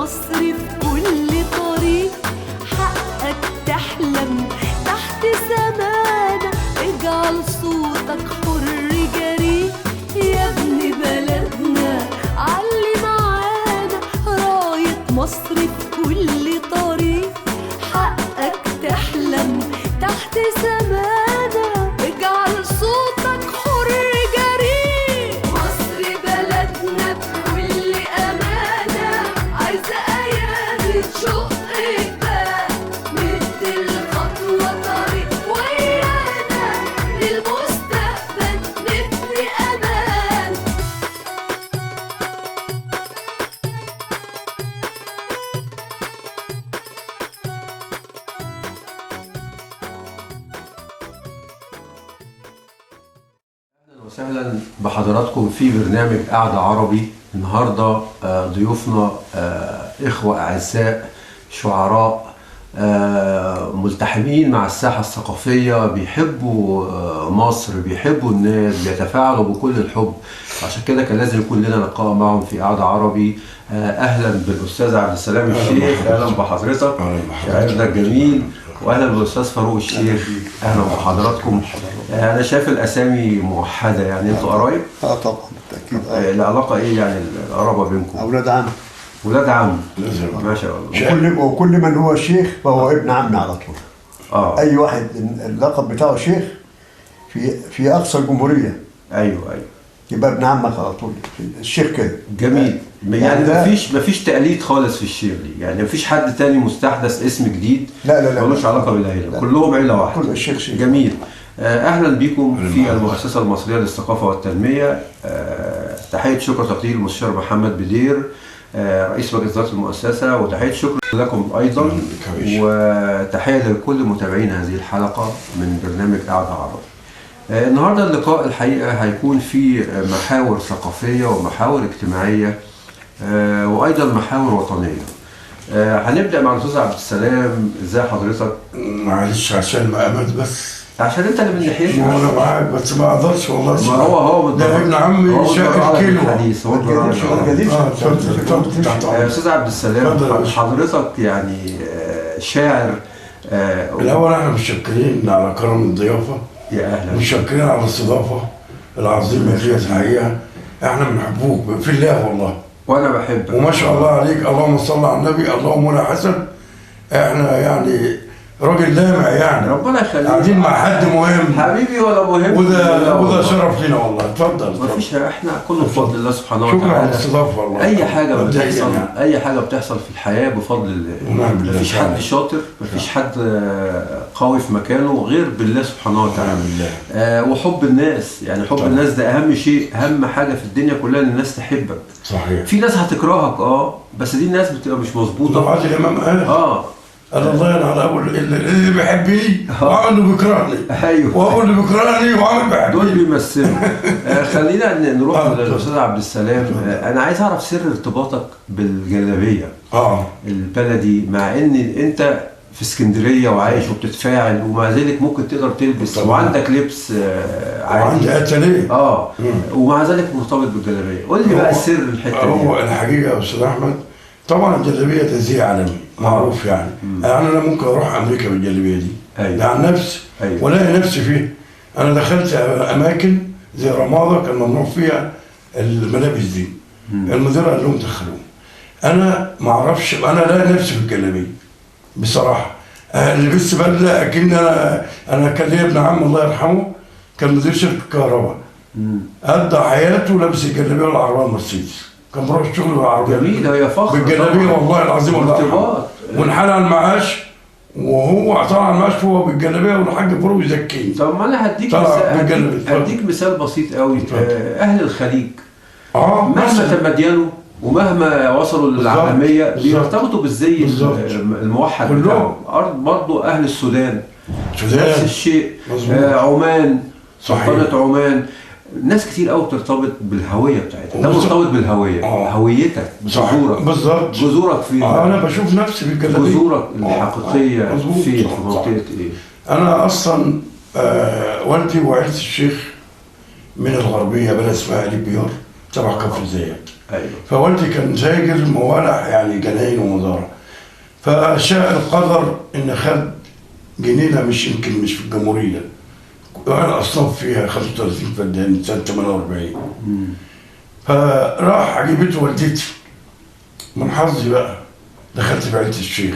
مصر في كل طريق، حقك تحلم تحت سمانا، اجعل صوتك حر جريء. يا ابن بلدنا علي معانا، راية مصر في كل طريق، حقك تحلم تحت سمانا، اجعل صوتك حر جريء. مصر بلدنا بكل أمانة، عايزة أيام تشق باب، مد الخطوة طريق ويانا، للمستقبل نبني أمان. اهلا وسهلا بحضراتكم في برنامج قعدة عربي. النهارده ضيوفنا اخوة اعزاء شعراء ملتحمين مع الساحة الثقافية، بيحبوا مصر، بيحبوا الناس، بيتفاعلوا بكل الحب. عشان كده كان لازم يكون لنا لقاء معهم في قعدة عربي. اهلا بالاستاذ عبد السلام الشيخ، اهلا بحضرتك شاعرنا الجميل، واهلا بالاستاذ فاروق الشيخ، اهلا بحضراتكم. انا شايف الاسامي موحدة، يعني انتوا قرايب؟ اه طبعا بالتاكيد. العلاقة ايه يعني القرابة بينكم؟ اولاد عم. ولاد عم، ما شاء الله. وكل من هو شيخ فهو ابن عمي على طول. اي واحد اللقب بتاعه شيخ في اقصى الجمهورية. ايوه ايوه، يبقى ابن عمك على طول الشيخ كده. جميل. يعني مفيش تقليد خالص في الشيخ دي، يعني مفيش حد تاني مستحدث اسم جديد. لا لا لا، ملوش علاقة بالعيلة، كلهم عيله واحدة. كل الشيخ شيخ. جميل. اهلا بكم في المؤسسة المصرية للثقافة والتنمية. تحية شكر تقدير المستشار محمد بدير رئيس مجلس ادارة المؤسسة، وتحية شكر لكم ايضا، وتحية لكل متابعين هذه الحلقة من برنامج قعدة عربي. النهارده اللقاء الحقيقة هيكون فيه محاور ثقافية ومحاور اجتماعية وايضا محاور وطنية. هنبدا مع الاستاذ عبد السلام. ازي حضرتك؟ معلش عشان المقامات بس، عشان انت اللي من ناحيتي. وانا معاك بس ما اقدرش والله. ما هو ده ابن عمي شاعر كيلو. استاذ عبد السلام، حضرتك يعني شاعر. الاول احنا متشكرين على كرم الضيافة. يا اهلا. متشكرين على الاستضافة العظيمة دي. الحقيقة احنا بنحبوك في الله والله. وانا بحبك وما شاء الله عليك، اللهم صل على النبي، اللهم لا حسن. احنا يعني راجل لامع، يعني ربنا يخليك. قاعدين مع حد مهم حبيبي ولا مهم، وده شرف لينا والله. اتفضل. مفيش، احنا كله بفضل الله سبحانه وتعالى. شكرا على الاستضافة والله. اي حاجة بتحصل، يعني اي حاجة بتحصل في الحياة بفضل الله. مفيش حد شاطر، مفيش حد قوي في مكانه غير بالله سبحانه وتعالى. وحب الناس، يعني حب الناس ده اهم شيء، اهم حاجة في الدنيا كلها ان الناس تحبك. صحيح. في ناس هتكرهك بس دي الناس بتبقى مش مظبوطة. عادل امام قال قال الله يلعن ابو اللي بيحبني وعامل اللي بيكرهني. ايوه، وابو اللي بيكرهني وعامل بيحبني. دول بيمثلوا. خلينا نروح للاستاذ عبد السلام. انا عايز اعرف سر ارتباطك بالجلابيه البلدي، مع ان انت في اسكندرية وعايش وبتتفاعل، ومع ذلك ممكن تقدر تلبس وعندك لبس عادي وعندي اتليه ومع ذلك مرتبط بالجلابيه. قول لي بقى سر الحتة دي. هو الحقيقة يا استاذ احمد، طبعا الجلابية تزييق عالمي معروف يعني. يعني انا ممكن اروح امريكا بالجلابيه دي. أيوة. ده عن نفسي. أيوة. ولاقي نفسي فيه. انا دخلت اماكن زي رماده كان ممنوع فيها الملابس دي. المدير قال لهم دخلوه. انا ما اعرفش، انا لاقي نفسي في الجلابية بصراحة. لبست بدله اكن انا كان ليا ابن عم الله يرحمه كان مدير شركة كهرباء. قضى حياته لابس الجلابية والعربية المرسيدس. كان بروح الشغل بالعربية. جميل، هي فخر بالجلابيه والله العظيم. والله وانحنى على المعاش، وهو طلع على المعاش وهو بالجلابيه، والحاج فاروق يزكيه. طب ما انا هديك مثال، هديك مثال بسيط قوي. اهل الخليج مهما تمدينوا ومهما وصلوا للعالمية بيرتبطوا بالزي الموحد بتاعهم. ارض برضه اهل السودان نفس الشيء. عمان، سلطنة عمان، ناس كتير قوي بترتبط بالهوية بتاعتها. ده مرتبط بالهوية، هويتك، جذورك. بالظبط. جذورك فين؟ انا بشوف نفسي بالجلابيه. جذورك الحقيقية فين؟ في منطقة ايه؟ انا اصلا والدي وعيلة الشيخ من الغربية، بلد اسمها ليبيار تبع كفر زيات. ايوه. فوالدي كان تاجر موالح يعني جناين ومزارع. فشاء القدر ان خد جنينة مش يمكن مش في الجمهورية، وانا اصناف فيها 35 فدان سنة 48. فراح عجبته والدتي. من حظي بقى دخلت في عيله الشيخ.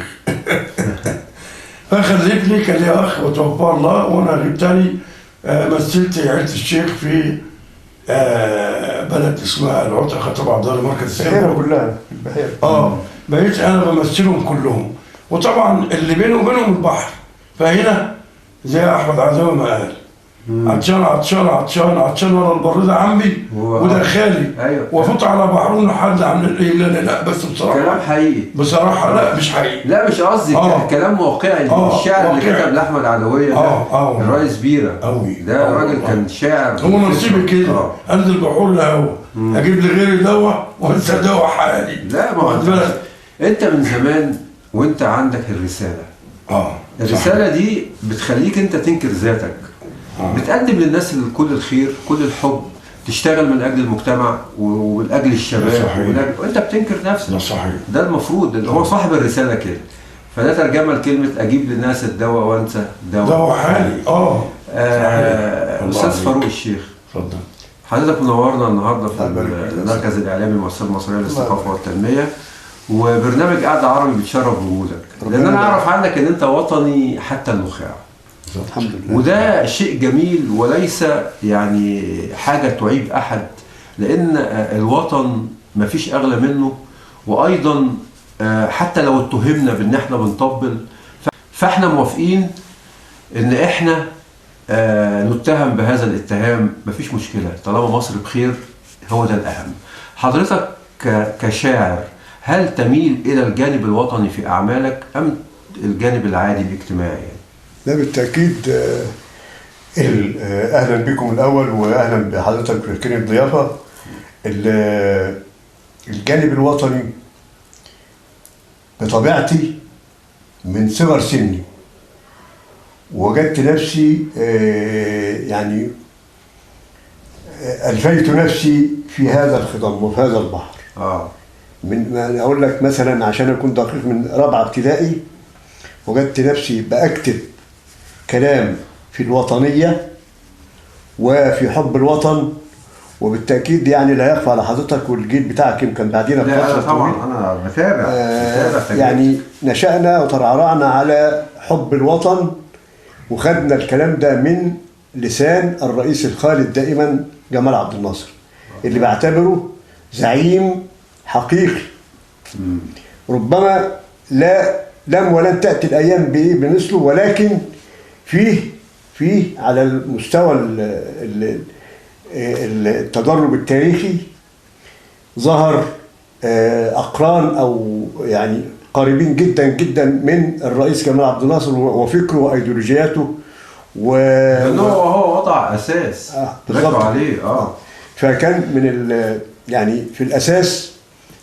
فخلفني، كان لي اخ وتوفى الله، وانا غبتني مثلت عيله الشيخ في بلد اسمها العتقه تبع دار مركز البحيرة كلها البحيرة. بقيت انا بمثلهم كلهم، وطبعا اللي بيني وبينهم البحر. فهنا زي احمد عزوه ما قال، عطشان عطشان عطشان عطشان ورا البر، ده عمي وده خالي. أيوة. وافوت على بحرون لحد عم ايه. لا لا لا، بس بصراحة كلام حقيقي. بصراحة لا مش حقيقي، لا مش قصدي كلام واقعي. الشاعر اللي كتب لاحمد عدويه ده الرئيس بيره قوي، ده راجل كان شاعر. هو نصيبي كده، انزل بحور الهوا اجيب لغيري دواء وانسى دواء حالي. لا ما هو انت من زمان وانت عندك الرسالة. الرسالة دي بتخليك انت تنكر ذاتك، بتقدم للناس كل الخير، كل الحب، تشتغل من اجل المجتمع ومن اجل الشباب، وانت بتنكر نفسك. ده صحيح، ده المفروض اللي هو صاحب الرسالة كده. فده ترجمه لكلمة اجيب للناس الدواء وانسى دواء حالي. استاذ فاروق الشيخ، اتفضل. حضرتك منورنا النهارده في المركز الاعلامي المؤسسة المصرية للثقافة والتنمية، وبرنامج قعدة عربي بيتشرف بوجودك، لان انا اعرف عنك ان انت وطني حتى النخاع. الحمد لله. وده شيء جميل وليس يعني حاجة تعيب أحد، لأن الوطن مفيش أغلى منه. وأيضا حتى لو اتهمنا بأن احنا بنطبل، فاحنا موافقين أن احنا نتهم بهذا الاتهام، مفيش مشكلة طالما مصر بخير، هو ده الأهم. حضرتك كشاعر، هل تميل إلى الجانب الوطني في أعمالك أم الجانب العادي الاجتماعي يعني؟ لا بالتأكيد. أهلا بكم الأول، وأهلا بحضرتك في كريم الضيافة. الجانب الوطني بطبيعتي من صغر سني وجدت نفسي يعني ألفيت نفسي في هذا الخضم وفي هذا البحر. من أقول لك مثلا عشان أكون دقيق، من رابعة ابتدائي وجدت نفسي بأكتب كلام في الوطنية وفي حب الوطن. وبالتأكيد يعني لا يخفى على حضرتك والجيل بتاعك يمكن بعدين بفترة طبعا أنا بتابع يعني نشأنا وترعرعنا على حب الوطن، وخدنا الكلام ده من لسان الرئيس الخالد دائما جمال عبد الناصر، اللي بعتبره زعيم حقيقي. ربما لا لم ولن تأتي الأيام بمثله، ولكن فيه على المستوى التدرج التاريخي ظهر أقران أو يعني قريبين جدا جدا من الرئيس جمال عبد الناصر وفكره وأيديولوجياته. لأنه هو وضع أساس بالظبط عليه. فكان من يعني في الأساس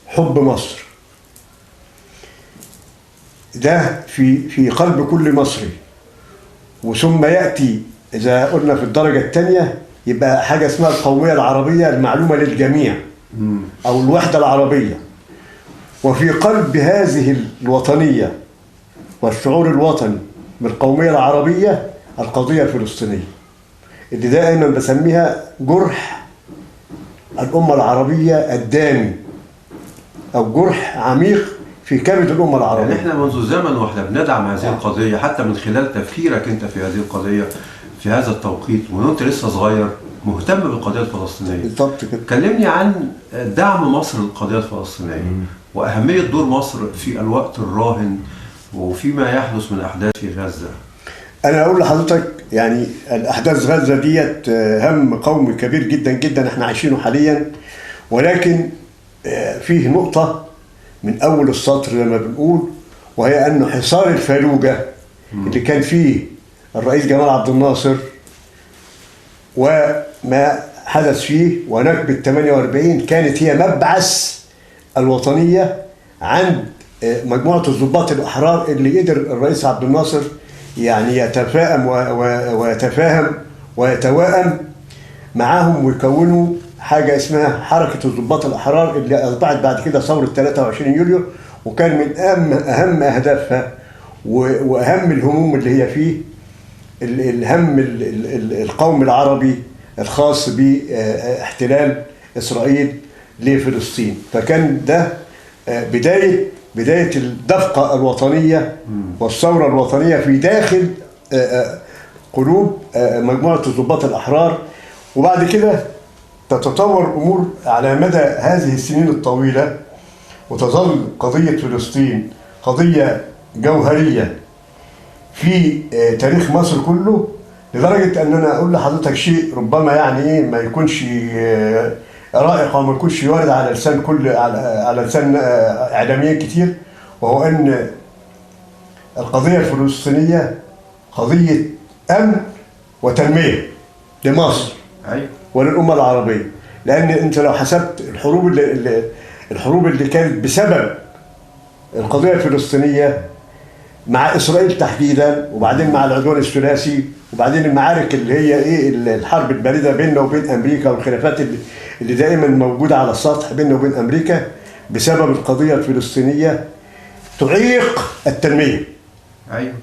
حب مصر ده في قلب كل مصري. وثم يأتي إذا قلنا في الدرجة الثانية يبقى حاجة اسمها القومية العربية المعلومة للجميع، أو الوحدة العربية. وفي قلب هذه الوطنية والشعور الوطني بالقومية العربية القضية الفلسطينية، اللي دائما بسميها جرح الأمة العربية الدامي، أو جرح عميق في كبد الأمة العربية. يعني احنا منذ زمن واحنا بندعم هذه القضية، حتى من خلال تفكيرك انت في هذه القضية في هذا التوقيت وانت لسه صغير مهتم بالقضية الفلسطينية. بالضبط كده. كلمني عن دعم مصر للقضية الفلسطينية وأهمية دور مصر في الوقت الراهن وفيما يحدث من أحداث في غزة. أنا أقول لحضرتك يعني الأحداث غزة ديت هم قومي كبير جدا جدا احنا عايشينه حاليا، ولكن فيه نقطة من أول السطر لما بنقول، وهي أن حصار الفالوجة اللي كان فيه الرئيس جمال عبد الناصر وما حدث فيه ونكبة 48 كانت هي مبعث الوطنية عند مجموعة الضباط الأحرار اللي قدر الرئيس عبد الناصر يعني يتفاهم ويتفاهم ويتوائم معاهم ويكونوا حاجة اسمها حركة الضباط الاحرار اللي اصبحت بعد كده ثورة 23 يوليو، وكان من اهم اهدافها واهم الهموم اللي هي فيه الهم القومي العربي الخاص باحتلال اسرائيل لفلسطين. فكان ده بداية الدفقه الوطنية والثورة الوطنية في داخل قلوب مجموعة الضباط الاحرار. وبعد كده تتطور الامور على مدى هذه السنين الطويلة، وتظل قضية فلسطين قضية جوهرية في تاريخ مصر كله، لدرجة ان انا اقول لحضرتك شيء ربما يعني ايه ما يكونش رائق وما يكونش وارد على لسان كل على لسان اعلاميين كتير، وهو ان القضية الفلسطينية قضية امن وتنميه لمصر وللامة العربية. لان انت لو حسبت الحروب اللي كانت بسبب القضية الفلسطينية مع اسرائيل تحديدا، وبعدين مع العدوان الثلاثي، وبعدين المعارك اللي هي ايه الحرب البارده بيننا وبين امريكا، والخلافات اللي دائما موجودة على السطح بيننا وبين امريكا بسبب القضية الفلسطينية، تعيق التنمية. ايوه،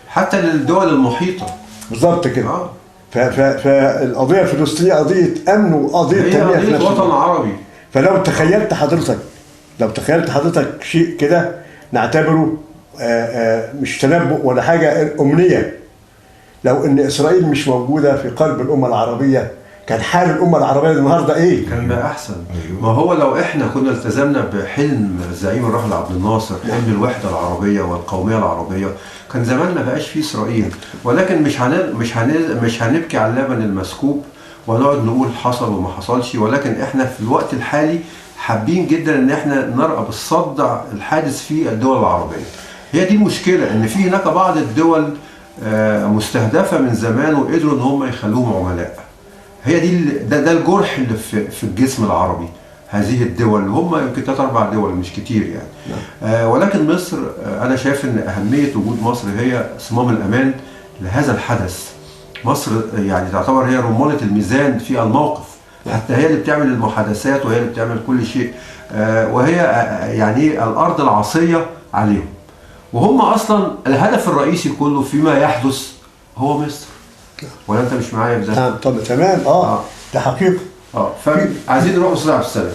حتى للدول المحيطة. بالظبط كده. فالقضية الفلسطينية قضية امن وقضية تنمية في نفس الوطن العربي. فلو تخيلت حضرتك، شيء كده نعتبره مش تنبؤ ولا حاجة، امنية، لو ان اسرائيل مش موجودة في قلب الامة العربية كان حال الامة العربية النهارده ايه؟ كان بقى احسن. أيوه. ما هو لو احنا كنا التزمنا بحلم الزعيم الراحل عبد الناصر، حلم الوحدة العربية والقوميه العربية، كان زمان ما بقاش فيه اسرائيل. ولكن مش هنبكي على اللبن المسكوب ونقعد نقول حصل وما حصلش، ولكن احنا في الوقت الحالي حابين جدا ان احنا نرقب الصدع الحادث في الدول العربية. هي دي المشكلة، ان في هناك بعض الدول مستهدفه من زمان وقدروا ان هم يخلوهم عملاء. هي دي ده الجرح اللي في الجسم العربي، هذه الدول اللي هم يمكن 3 4 دول مش كتير يعني. ولكن مصر، انا شايف ان اهمية وجود مصر هي صمام الامان لهذا الحدث. مصر يعني تعتبر هي رمانه الميزان في الموقف، حتى هي اللي بتعمل المحادثات وهي اللي بتعمل كل شيء، وهي يعني الارض العصيه عليهم، وهم اصلا الهدف الرئيسي كله فيما يحدث هو مصر. ولا انت مش معايا في ده؟ تمام طب تمام. ده حقيقة. فعايزين نروح استاذ عبد السلام.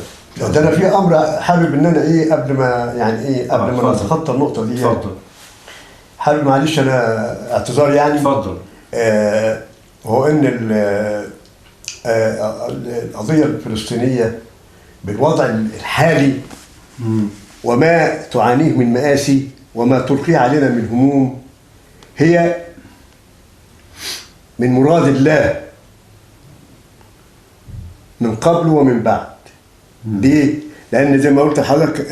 ده انا في امر حابب ان انا ايه قبل ما يعني ايه قبل ما نتخطى النقطة دي. اتفضل. حابب معلش انا اعتذار يعني. اتفضل. هو ان القضية الفلسطينية بالوضع الحالي وما تعانيه من مآسي وما تلقيه علينا من هموم هي من مراد الله من قبل ومن بعد. ليه؟ لأن زي ما قلت لحضرتك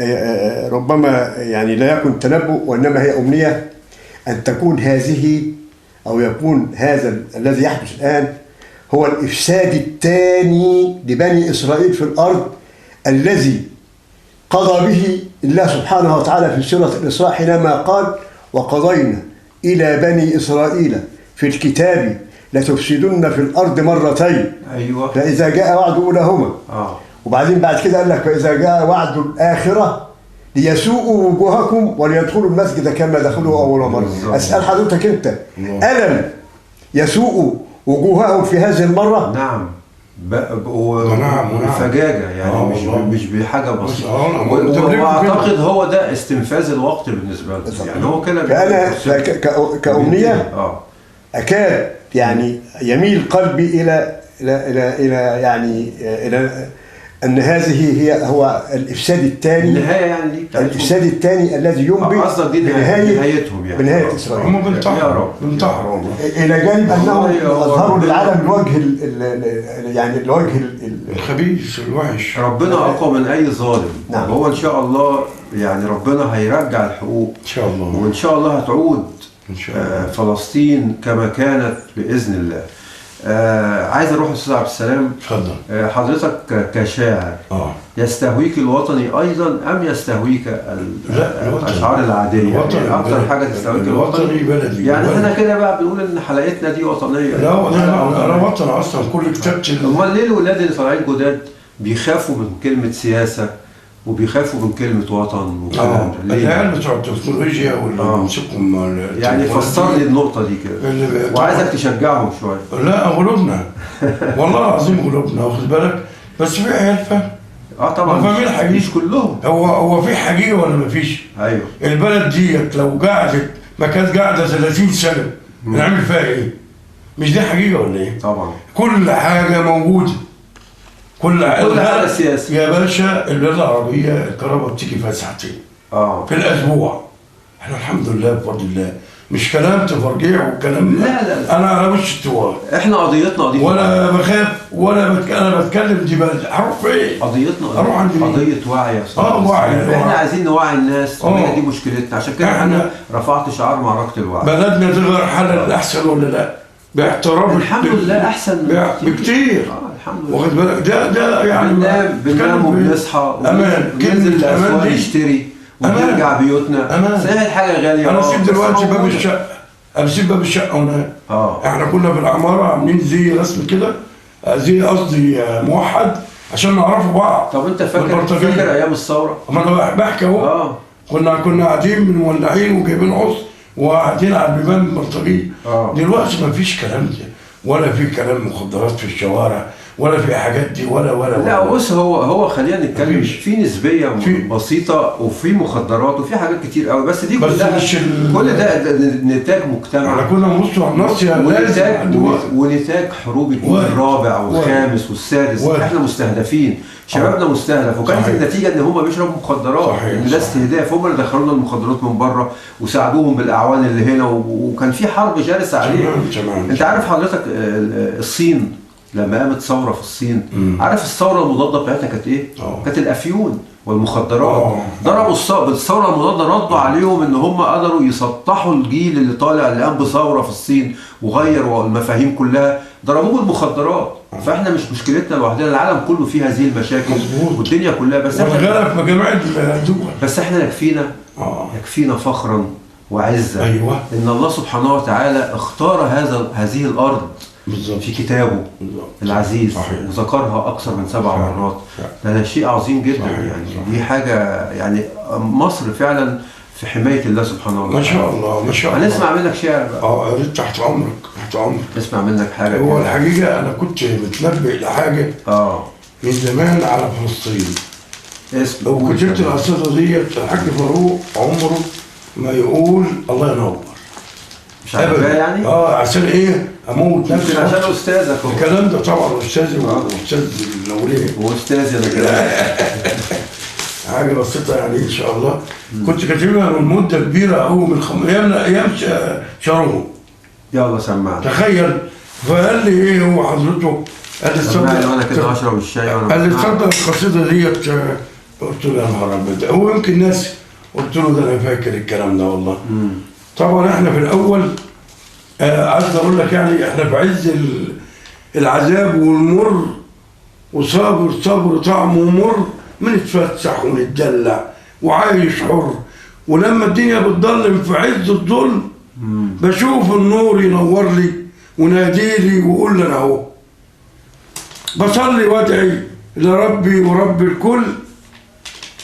ربما يعني لا يكون تنبؤ وإنما هي أمنية أن تكون هذه أو يكون هذا الذي يحدث الآن هو الإفساد الثاني لبني إسرائيل في الأرض الذي قضى به الله سبحانه وتعالى في سورة الإسراء حينما قال: وقضينا إلى بني إسرائيل في الكتاب لتفسدن في الأرض مرتين. أيوة. فإذا جاء وعد أولاهما. وبعدين بعد كده قال لك: فإذا جاء وعد الآخرة ليسوءوا وجوهكم وليدخلوا المسجد كما دخلوه أول مرة. أسأل حضرتك أنت، ألم يسوءوا وجوههم في هذه المرة؟ نعم. بفجاجة يعني، مش بحاجة بسيطة. وأعتقد هو ده استنفاذ الوقت بالنسبة له يعني، هو كده. فأنا كأمنية أكاد يعني يميل قلبي إلى إلى إلى إلى يعني إلى أن هذه هي هو الإفساد الثاني، النهاية يعني، الإفساد الثاني الذي ينبئ بنهايتهم يعني، بنهاية إسرائيل. هم بينتحروا والله. إلى جانب أنهم أظهروا للعالم الوجه يعني الوجه الخبيث الوحش. ربنا أقوى من أي ظالم. نعم. وهو إن شاء الله يعني ربنا هيرجع الحقوق إن شاء الله، وإن شاء الله هتعود إن شاء الله فلسطين كما كانت بإذن الله. عايز اروح للاستاذ عبد السلام. اتفضل. حضرتك كشاعر يستهويك الوطني ايضا ام يستهويك الاشعار العادية؟ يعني اكثر حاجة تستهويك الوطني بلدي. يعني احنا كده بقى بنقول ان حلقتنا دي وطنية. لا انا وطني اصلا، كل كتابتي. امال ليه الولاد اللي طالعين جداد بيخافوا من كلمة سياسة وبيخافوا من كلمة وطن؟ العيال بتوع التكنولوجيا واللي بيمسكوا يعني فسر لي النقطة دي كده، وعايزك تشجعهم شوية. لا غلوبنا والله العظيم غلوبنا، واخد بالك؟ بس في عيال فاهم. طبعا فاهمين الحقيقة، مش كلهم. هو في حقيقة ولا ما فيش؟ ايوه. البلد ديت لو قعدت ما كانت قاعدة 30 سنة نعمل فيها ايه؟ مش دي حقيقة ولا ايه؟ طبعا. كل حاجة موجودة، كل حاجة سياسية يا باشا. البلاد العربية الكهرباء بتيجي فيها ساعتين في الاسبوع. احنا الحمد لله بفضل الله، مش كلام تفرجيع وكلام. لا لا لا، انا على وش التوار. احنا قضيتنا قضية، ولا بخاف ولا انا بتكلم دي بلد هروح فين؟ قضيتنا اروح عند مين؟ قضية وعي يا استاذ. وعي. احنا عايزين نوعي الناس، وهي دي مشكلتنا. عشان كده انا رفعت شعار معركة الوعي. بلدنا تغير حالها للاحسن ولا لا؟ باعتراف الحمد لله احسن بكتير. الحمد لله. واخد بالك؟ ده يعني بننام وبنصحى وبننزل الاسواق نشتري ونرجع بيوتنا. صحيح الحاجة غالية. انا سيب دلوقتي باب الشقة، انا سيب باب الشقة ونام. احنا كنا في العمارة عاملين زي رسم كده، زي قصدي موحد عشان نعرفوا بعض. طب انت فاكر ايام الثورة؟ ما انا بحكي اهو. كنا قاعدين مولعين وجايبين عص وقاعدين على البيبان البلطجيه. دلوقتي ما فيش كلام ده، ولا في كلام مخدرات في الشوارع، ولا في حاجات دي، ولا ولا لا. بص، هو خلينا نتكلم في نسبيه بسيطة، وفي مخدرات وفي حاجات كتير قوي، بس دي كلها كل ده نتاج مجتمع. احنا كنا نبص على الناس ونتاج حروب الجيل الرابع والخامس والسادس. احنا مستهدفين، شبابنا مستهدف، وكانت النتيجة ان هم بيشربوا مخدرات. ان ده استهداف، هم اللي دخلوا لنا المخدرات من بره وساعدوهم بالاعوان اللي هنا، وكان في حرب جالسة عليهم. انت عارف حضرتك الصين لما قامت ثورة في الصين، عارف الثورة المضادة بتاعتها كانت ايه؟ كانت الافيون والمخدرات. ضربوا بالثورة المضادة، ردوا عليهم ان هم قدروا يسطحوا الجيل اللي طالع اللي قام بثورة في الصين وغيروا المفاهيم كلها، ضربوه بالمخدرات. فاحنا مش مشكلتنا لوحدنا، العالم كله فيه هذه المشاكل والدنيا كلها. بس احنا في جميع الدول. بس احنا يكفينا فخرا وعزه. أيوة. ان الله سبحانه وتعالى اختار هذه الارض بالزبط في كتابه بالزبط العزيز. صحيح. وذكرها اكثر من 7 مرات. ده شيء عظيم جدا. صحيح. يعني صحيح. دي حاجة، يعني مصر فعلا في حماية الله سبحانه وتعالى. ما شاء الله ما شاء الله. هنسمع منك شعر بقى. يا ريت. تحت عمرك تحت عمرك. نسمع منك حاجة. هو الحقيقة انا كنت متنبئ لحاجة من زمان على فلسطين. اسم. لو كتبت القصيدة ديت الحاج فاروق عمره ما يقول الله ينور. مش عارف يعني؟ عشان ايه؟ اموت نفسي. عشان استاذك هو. الكلام ده طبعا استاذي واستاذ الاولياء. واستاذي انا كمان. حاجة بسيطة يعني ان شاء الله. كنت كاتبها من مده كبيرة قوي، من ايام شارون. يلا سمعنا. تخيل. فقال لي ايه هو حضرته؟ قال لي تصدق وانا كده اشرب الشاي وانا قال لي تصدق القصيدة ديت؟ قلت له يا نهار ابيض، هو يمكن ناسي. قلت له ده انا فاكر الكلام ده والله. طبعا احنا في الاول عايز اقول لك يعني احنا في عز العذاب والمر، وصابر صبر طعمه مر، بنتفسح ونتدلع وعايش حر، ولما الدنيا بتضلم في عز الظلم بشوف النور ينور لي ونادي لي ويقول لي انا اهو. بصلي وادعي لربي ورب الكل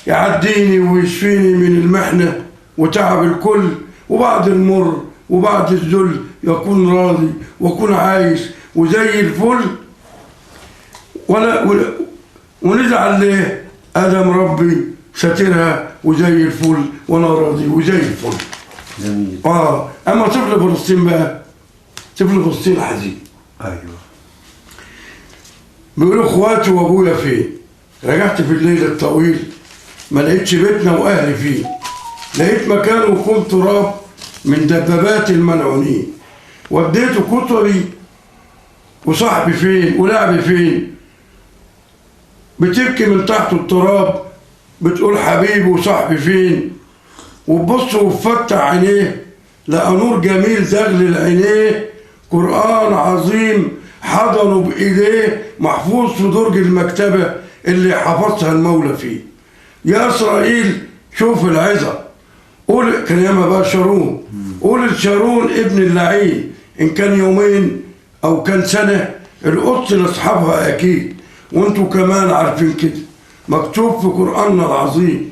يعديني ويشفيني من المحنة وتعب الكل، وبعد المر وبعد الذل يكون راضي واكون عايش وزي الفل. ولا ونزعل ليه؟ ادم ربي ساترها وزي الفل وانا راضي وزي الفل. جميل. اما طفل فلسطين بقى، طفل فلسطين حزين. ايوه. بيقولوا اخواتي وابويا فين؟ رجعت في الليل الطويل ما لقيتش بيتنا واهلي فيه، لقيت مكانه وكوم تراب من دبابات الملعونين، وديته كتبي وصاحبي فين ولعبي فين؟ بتبكي من تحت التراب بتقول حبيبي وصاحبي فين؟ وبص وفتح عينيه لقى نور جميل زغلل عينيه، قرآن عظيم حضنه بإيديه، محفوظ في درج المكتبة اللي حفظها المولى فيه. يا إسرائيل شوف العظة، قول كان ياما بقى شارون، قول لشارون ابن اللعين إن كان يومين أو كان سنة القدس لأصحابها أكيد، وأنتوا كمان عارفين كده، مكتوب في قرآننا العظيم.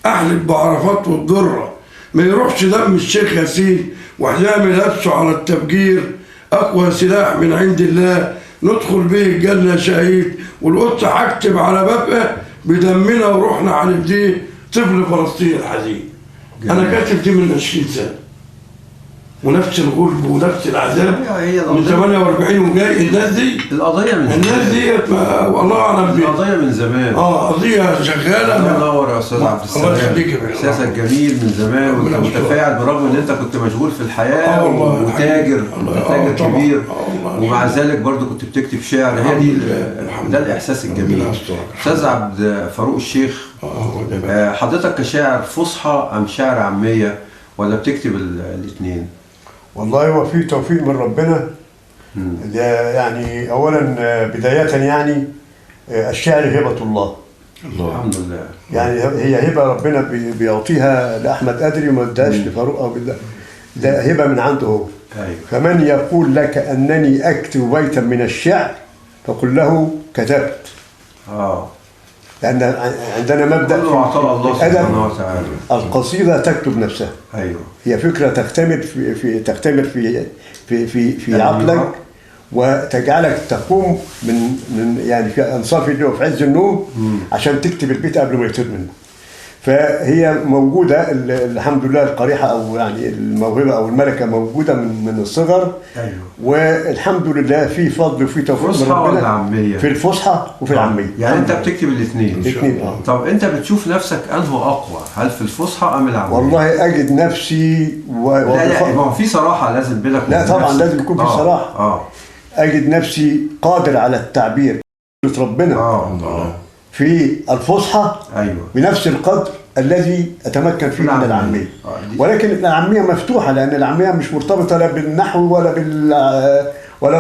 أحلف بعرفات والضرة ما يروحش دم الشيخ ياسين، وحزام لابسه على التفجير أقوى سلاح من عند الله، ندخل به الجنة شهيد، والقدس هكتب على بابها بدمنا وروحنا هنفديه طفل فلسطين الحزين. أنا كاتب دي من 20 سنة، ونفس الغلب ونفس العذاب من 48 وجاي. الناس دي القضية من الناس دي والله أعلم بيها، القضية من زمان. قضية شغالة. الله ينور يا أستاذ عبد السلام، الله يخليك، إحساسك جميل من زمان، وأنت متفاعل برغم إن أنت كنت مشغول في الحياة وتاجر، تاجر كبير، ومع ذلك برضو كنت بتكتب شعر. هي دي ده الإحساس الجميل. أستاذ عبد فاروق الشيخ، حضرتك كشاعر فصحى أم شاعر عامية، ولا بتكتب الاثنين؟ والله هو في توفيق من ربنا. يعني اولا بداية يعني الشعر هبة الله. الحمد لله. يعني هي هبة ربنا بيعطيها لأحمد قدري وما اداهاش لفاروق أو بالله، ده هبة من عنده هو. أيوة. فمن يقول لك أنني أكتب بيتا من الشعر فقل له كتبت. لأن عندنا مبدأ في الله سبحانه وتعالى، القصيدة تكتب نفسها. أيوة. هي فكرة تختمر في في تختمر في في في, في عقلك، وتجعلك تقوم من يعني في أنصاف الليل وفي عز النوم عشان تكتب البيت قبل ما يطير منك. فهي موجودة الحمد لله، القريحة أو يعني الموهبة أو الملكة موجودة من الصغر. أيوة. والحمد لله في فضل وفي توفيق من ربنا. ولا عامية؟ في الفصحى وفي العامية. يعني أنت بتكتب الاثنين؟ الاثنين. طب أنت بتشوف نفسك أنه أقوى، هل في الفصحى أم العامية؟ والله أجد نفسي لا لا، ما هو في صراحة لازم بينك. لا طبعا لازم يكون في صراحة. أجد نفسي قادر على التعبير ربنا في الفصحى. أيوة. بنفس القدر الذي أتمكن فيه من العامية. ولكن العامية مفتوحة، لأن العامية مش مرتبطة لا بالنحو ولا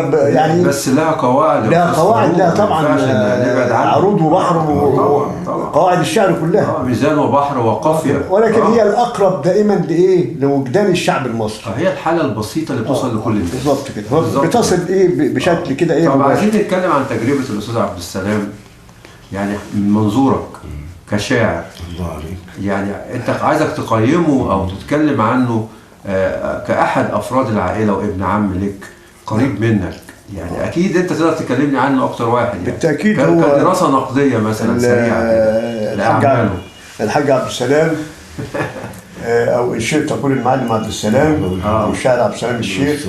بال يعني، بس لها قواعد، لها قواعد، لها طبعا عروض وبحر وقواعد الشعر كلها، ميزان وبحر وقافية، ولكن هي الأقرب دائما لإيه؟ لوجدان الشعب المصري. هي الحالة البسيطة اللي بتوصل لكل الناس. بالظبط كده، بتصل إيه بشكل كده إيه. طب عايزين نتكلم عن تجربة الأستاذ عبد السلام، يعني من منظورك كشاعر. الله عليك. يعني انت عايزك تقيمه او تتكلم عنه كأحد افراد العائلة وابن عم لك قريب منك، يعني اكيد انت تقدر تكلمني عنه اكتر واحد يعني. بالتاكيد. هو كدراسه نقدية مثلا سريعة كده الحاج عبد السلام او ان شئت تقول المعلم عبد السلام او الشاعر عبد السلام الشيخ،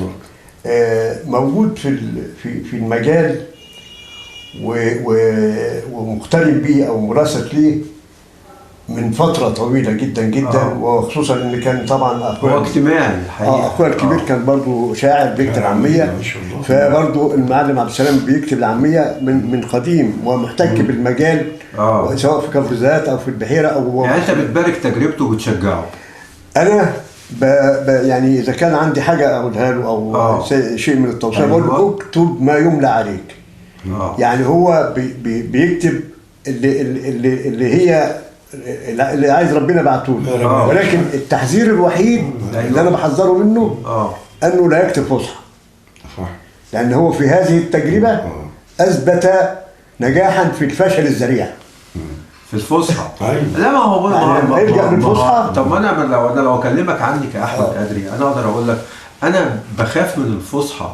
موجود في في المجال ومقترب بيه او مراسة ليه من فترة طويلة جدا جدا. وخصوصا ان كان طبعا اخويا هو اجتماعي الحقيقة. اخويا الكبير كان برضه شاعر بيكتب عامية، فبرضه المعلم عبد السلام بيكتب العامية من قديم ومحتك بالمجال، سواء في كفر الزيات او في البحيرة او يعني انت بتبارك تجربته وبتشجعه. انا يعني اذا كان عندي حاجة اقولها له او شيء من التوصية بقول له اكتب ما يملى عليك. يعني هو بيكتب اللي هي اللي عايز ربنا بعته له، ولكن التحذير الوحيد اللي انا بحذره منه انه لا يكتب فصحى. لان هو في هذه التجربة اثبت نجاحا في الفشل الذريع في الفصحى. لا ما هو يعني يرجع للفصحى. طب ما انا لو اكلمك عني كاحمد قدري، انا اقدر اقول لك انا بخاف من الفصحى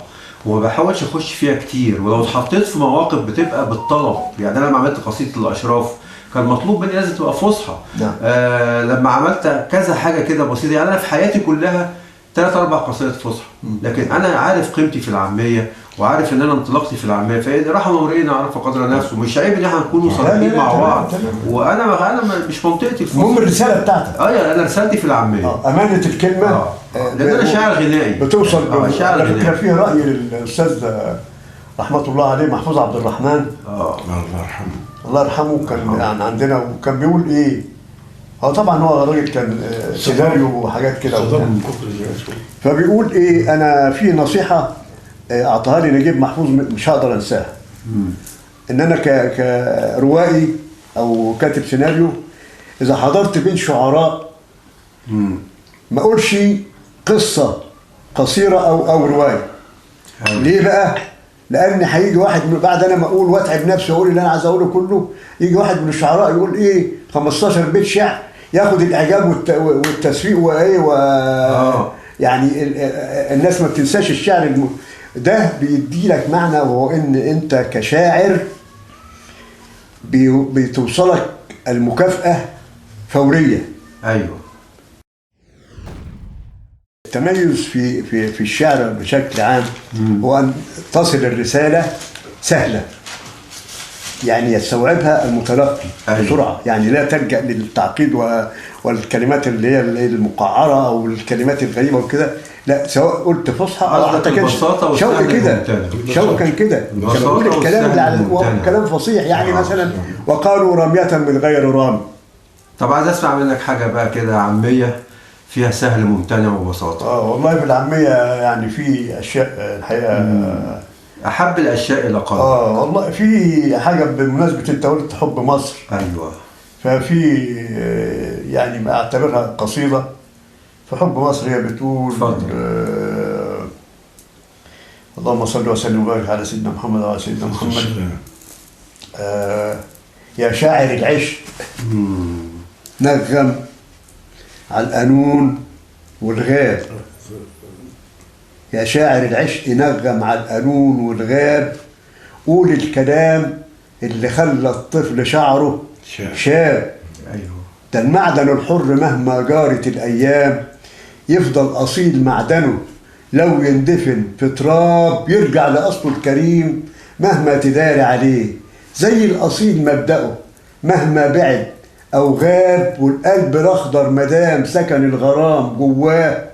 وما بحاولش اخش فيها كتير، ولو اتحطيت في مواقف بتبقى بالطلب. يعني انا لما عملت قصيدة الاشراف كان مطلوب مني لازم تبقى فصحى. لما عملت كذا حاجة كده بسيطة، يعني انا في حياتي كلها 3 4 قصائد فصحى، لكن انا عارف قيمتي في العامية وعارف ان انا انطلاقتي في العامية، فرحم امرئ عرف قدر نفسه. مش عيب ان احنا نكون صريحين مع بعض، وانا مش منطقتي الفصحى. المهم الرسالة بتاعتك. انا رسالتي في العامية، امانه الكلمة. لان انا شاعر غنائي بتوصل. شاعر على فكرة فيه راي للاستاذ رحمه الله عليه محفوظ عبد الرحمن، الله يرحمه، الله يرحمه، كان يعني عندنا، وكان بيقول ايه؟ هو طبعا هو راجل كان سيناريو وحاجات كده، فبيقول ايه؟ انا في نصيحة اعطاها لي نجيب محفوظ مش هقدر انساها. ان انا كروائي او كاتب سيناريو اذا حضرت بين شعراء ما اقولش قصة قصيرة او رواية. ليه بقى؟ لان هيجي واحد بعد انا ما اقول واتعب نفسي واقول اللي انا عايز اقوله كله، يجي واحد من الشعراء يقول ايه 15 بيت شعر، ياخد الاعجاب والتسويق وايه يعني الناس ما بتنساش الشعر. ده بيدي لك معنى، وهو ان انت كشاعر بتوصلك المكافأة فورية. ايوه. التميز في في في الشعر بشكل عام هو ان تصل الرسالة سهلة، يعني يستوعبها المتلقي. أيوة. بسرعة، يعني لا تلجأ للتعقيد والكلمات اللي هي المقعرة أو الكلمات الغريبة وكده، لا، سواء قلت فصحى أو حتى كان شوقي كده، شوقي كان كده، كان بيقول الكلام اللي على كلام فصيح يعني. مثلا وقالوا رمية من غير رام. طب عايز أسمع منك حاجة بقى كده عامية فيها سهل ممتنع وبساطة. والله بالعامية يعني في أشياء الحقيقة أحب الأشياء إلى قلبك. والله في حاجة بمناسبة أنت قلت حب مصر. أيوه. ففي يعني ما أعتبرها قصيدة في حب مصر، هي بتقول اللهم صل وسلم وبارك على سيدنا محمد وعلى سيدنا محمد. يا شاعر العشق نغم على القانون والغاب، يا شاعر العشق نغم على القانون والغاب، قول الكلام اللي خلى الطفل شعره شاب. أيوه. ده المعدن الحر مهما جارت الأيام يفضل أصيل معدنه، لو يندفن في تراب يرجع لأصله الكريم مهما تداري عليه، زي الأصيل مبدأه مهما بعد أو غاب، والقلب الأخضر مدام سكن الغرام جواه،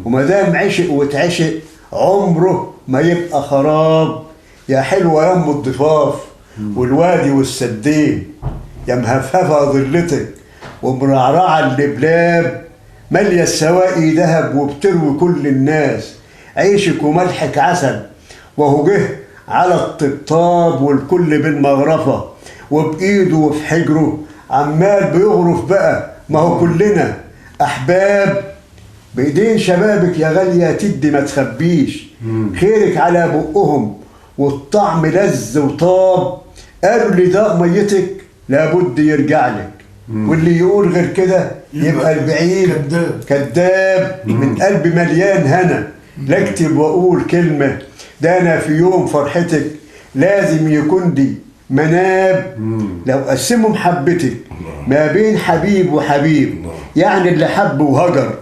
ومدام عشق واتعشق عمره ما يبقى خراب. يا حلوة يم الضفاف والوادي والسدين، يا مهفهفة ظلتك ومرعرعة اللبلاب، مالية السواقي ذهب وبتروي كل الناس، عيشك وملحك عسل وهو جه على الطبطاب، والكل بالمغرفة وبإيده وفي حجره عمال بيغرف بقى، ما هو كلنا أحباب. بإيدين شبابك يا غالية تدي ما تخبيش، خيرك على بقهم والطعم لذ وطاب، قالوا اللي داق ميتك لابد يرجع لك، واللي يقول غير كده يبقى البعيد كذاب. من قلبي مليان هنا لا اكتب واقول كلمة، ده أنا في يوم فرحتك لازم يكون دي مناب. لو قسموا محبتك ما بين حبيب وحبيب، يعني اللي حب وهجر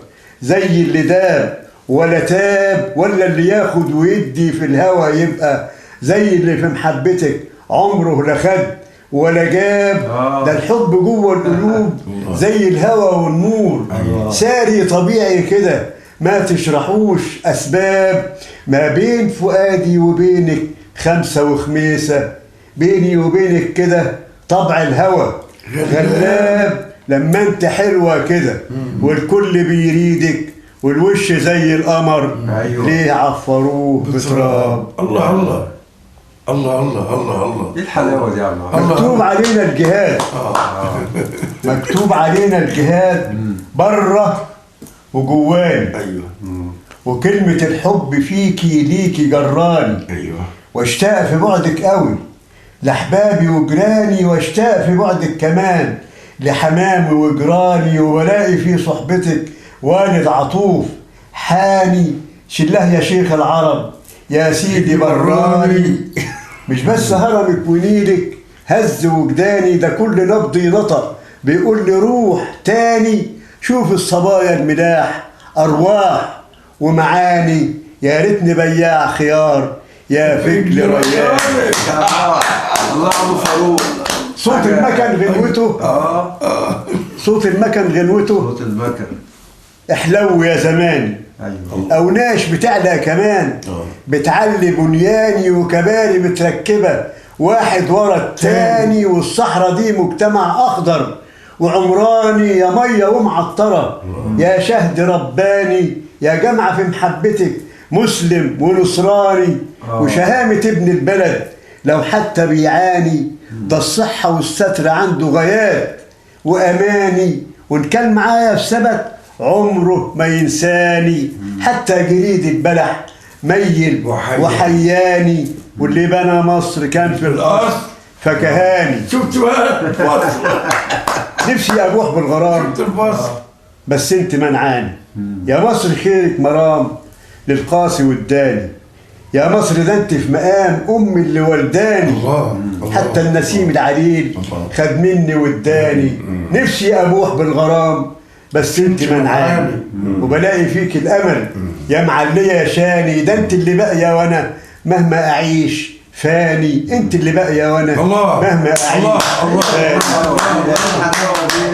زي اللي داب ولا تاب، ولا اللي ياخد ويدي في الهوى يبقى زي اللي في محبتك عمره لا خد ولا جاب. ده الحب جوه القلوب زي الهوى والنور، ساري طبيعي كده ما تشرحوش أسباب. ما بين فؤادي وبينك 5 وخميسة، بيني وبينك كده طبع الهوى غلاب. لما انت حلوة كده والكل بيريدك والوش زي القمر. أيوة. ليه عفروه بتراب؟ الله الله الله الله الله الله، ايه الحلاوة دي يا عم؟ مكتوب علينا الجهاد. مكتوب علينا الجهاد بره وجواني. ايوه. وكلمة الحب فيكي ليكي جراني. ايوه. واشتاق في بعدك قوي لأحبابي وجيراني، واشتاق في بعدك كمان لحمامي وجراني، ولاقي في صحبتك والد عطوف حاني. شله يا شيخ العرب يا سيدي براني، مش بس هرمك ونيلك هز وجداني، ده كل نبضي نطق بيقول لي روح تاني. شوف الصبايا الملاح أرواح ومعاني، يا ريتني بياع خيار يا فجل ريان. الله ابو فاروق. صوت المكن غنوته. صوت المكن غنوته. صوت المكن احلو يا زماني. ايوه. اوناش بتعلى كمان، بتعلي بنياني وكباري متركبه واحد ورا التاني، والصحراء دي مجتمع اخضر وعمراني. يا مية ومعطره يا شهد رباني، يا جامعه في محبتك مسلم ونصراني. وشهامة ابن البلد لو حتى بيعاني، ده الصحة والستر عنده غايات وأماني، وإن كان معايا في ثبت عمره ما ينساني، حتى جريد البلح ميل وحياني، واللي بنى مصر كان في الأصل فكهاني. شفت بقى؟ نفسي أبوح بالغرام بس انت منعاني. يا مصر خيرك مرام للقاسي والداني، يا مصر ده انت في مقام امي اللي ولداني. الله الله. حتى النسيم العليل خد مني واداني. نفسي ابوح بالغرام بس انت منعاني، وبلاقي فيك الامل يا معليه يا شاني، ده انت اللي باقية وانا مهما اعيش فاني، انت اللي باقية وانا مهما اعيش. الله الله فاني.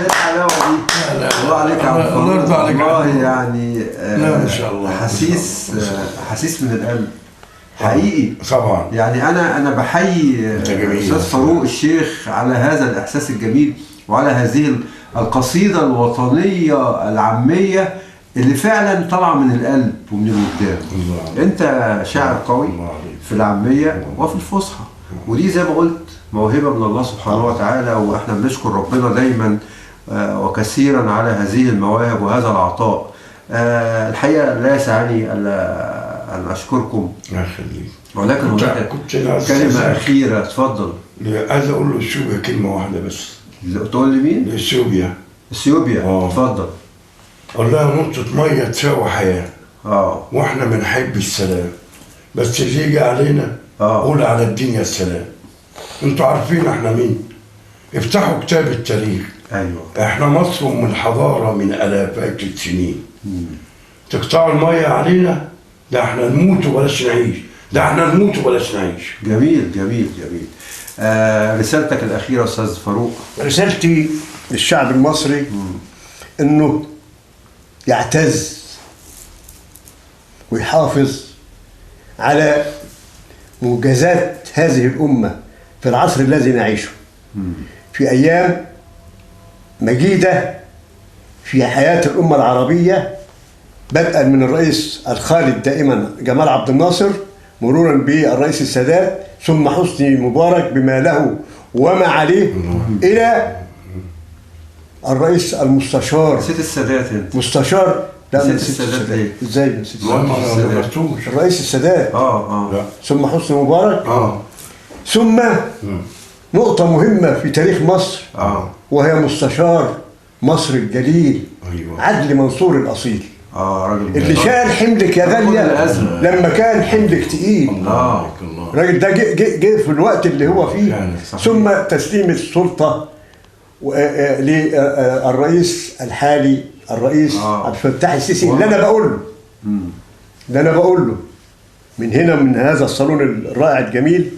الحلاوة دي، الله عليك يا عم فاروق. الله يرضى عليك. والله يعني لا ما شاء الله، حسيس حسيس من القلب حقيقي طبعا. يعني انا بحيي الاستاذ فاروق الشيخ على هذا الاحساس الجميل وعلى هذه القصيدة الوطنية العامية اللي فعلا طالعه من القلب ومن الوجدان. انت شاعر قوي في العامية وفي الفصحى، ودي زي ما قلت موهبة من الله سبحانه وتعالى، واحنا بنشكر ربنا دايما وكثيرا على هذه المواهب وهذا العطاء. الحقيقة لا يسعني الا ان اشكركم. الله يخليك. ولكن هناك كلمة اخيرة. اتفضل. عايز اقول له اثيوبيا كلمة واحدة بس. تقول لي مين؟ اثيوبيا. اثيوبيا، اتفضل. قول لها نقطة مية تساوي حياة. واحنا بنحب السلام، بس اللي يجي علينا قول على الدنيا السلام. انتوا عارفين احنا مين؟ افتحوا كتاب التاريخ. ايوه، احنا مصر من حضارة من الافات السنين. تقطعوا المية علينا، ده احنا نموت وبلاش نعيش، ده احنا نموت وبلاش نعيش. جميل جميل جميل. رسالتك الاخيرة استاذ فاروق. رسالتي للشعب المصري انه يعتز ويحافظ على منجزات هذه الامة في العصر الذي نعيشه، في ايام مجيدة في حياة الأمة العربية، بدءا من الرئيس الخالد دائما جمال عبد الناصر، مرورا بالرئيس السادات، ثم حسني مبارك بما له وما عليه، إلى الرئيس المستشار. نسيت السادات انت. مستشار. لا نسيت السادات ليه؟ ازاي نسيت السادات؟ الرئيس السادات، ثم حسني مبارك، ثم نقطة مهمة في تاريخ مصر، وهي مستشار مصر الجليل، أيوة، عدلي منصور الأصيل. راجل اللي شال حملك يا غالية لما كان حملك تقيل. الله الله. الراجل ده جه في الوقت اللي هو فيه. يعني ثم تسليم السلطة للرئيس الحالي الرئيس عبد الفتاح السيسي، اللي أنا بقول له، اللي أنا بقول له من هنا من هذا الصالون الرائع الجميل،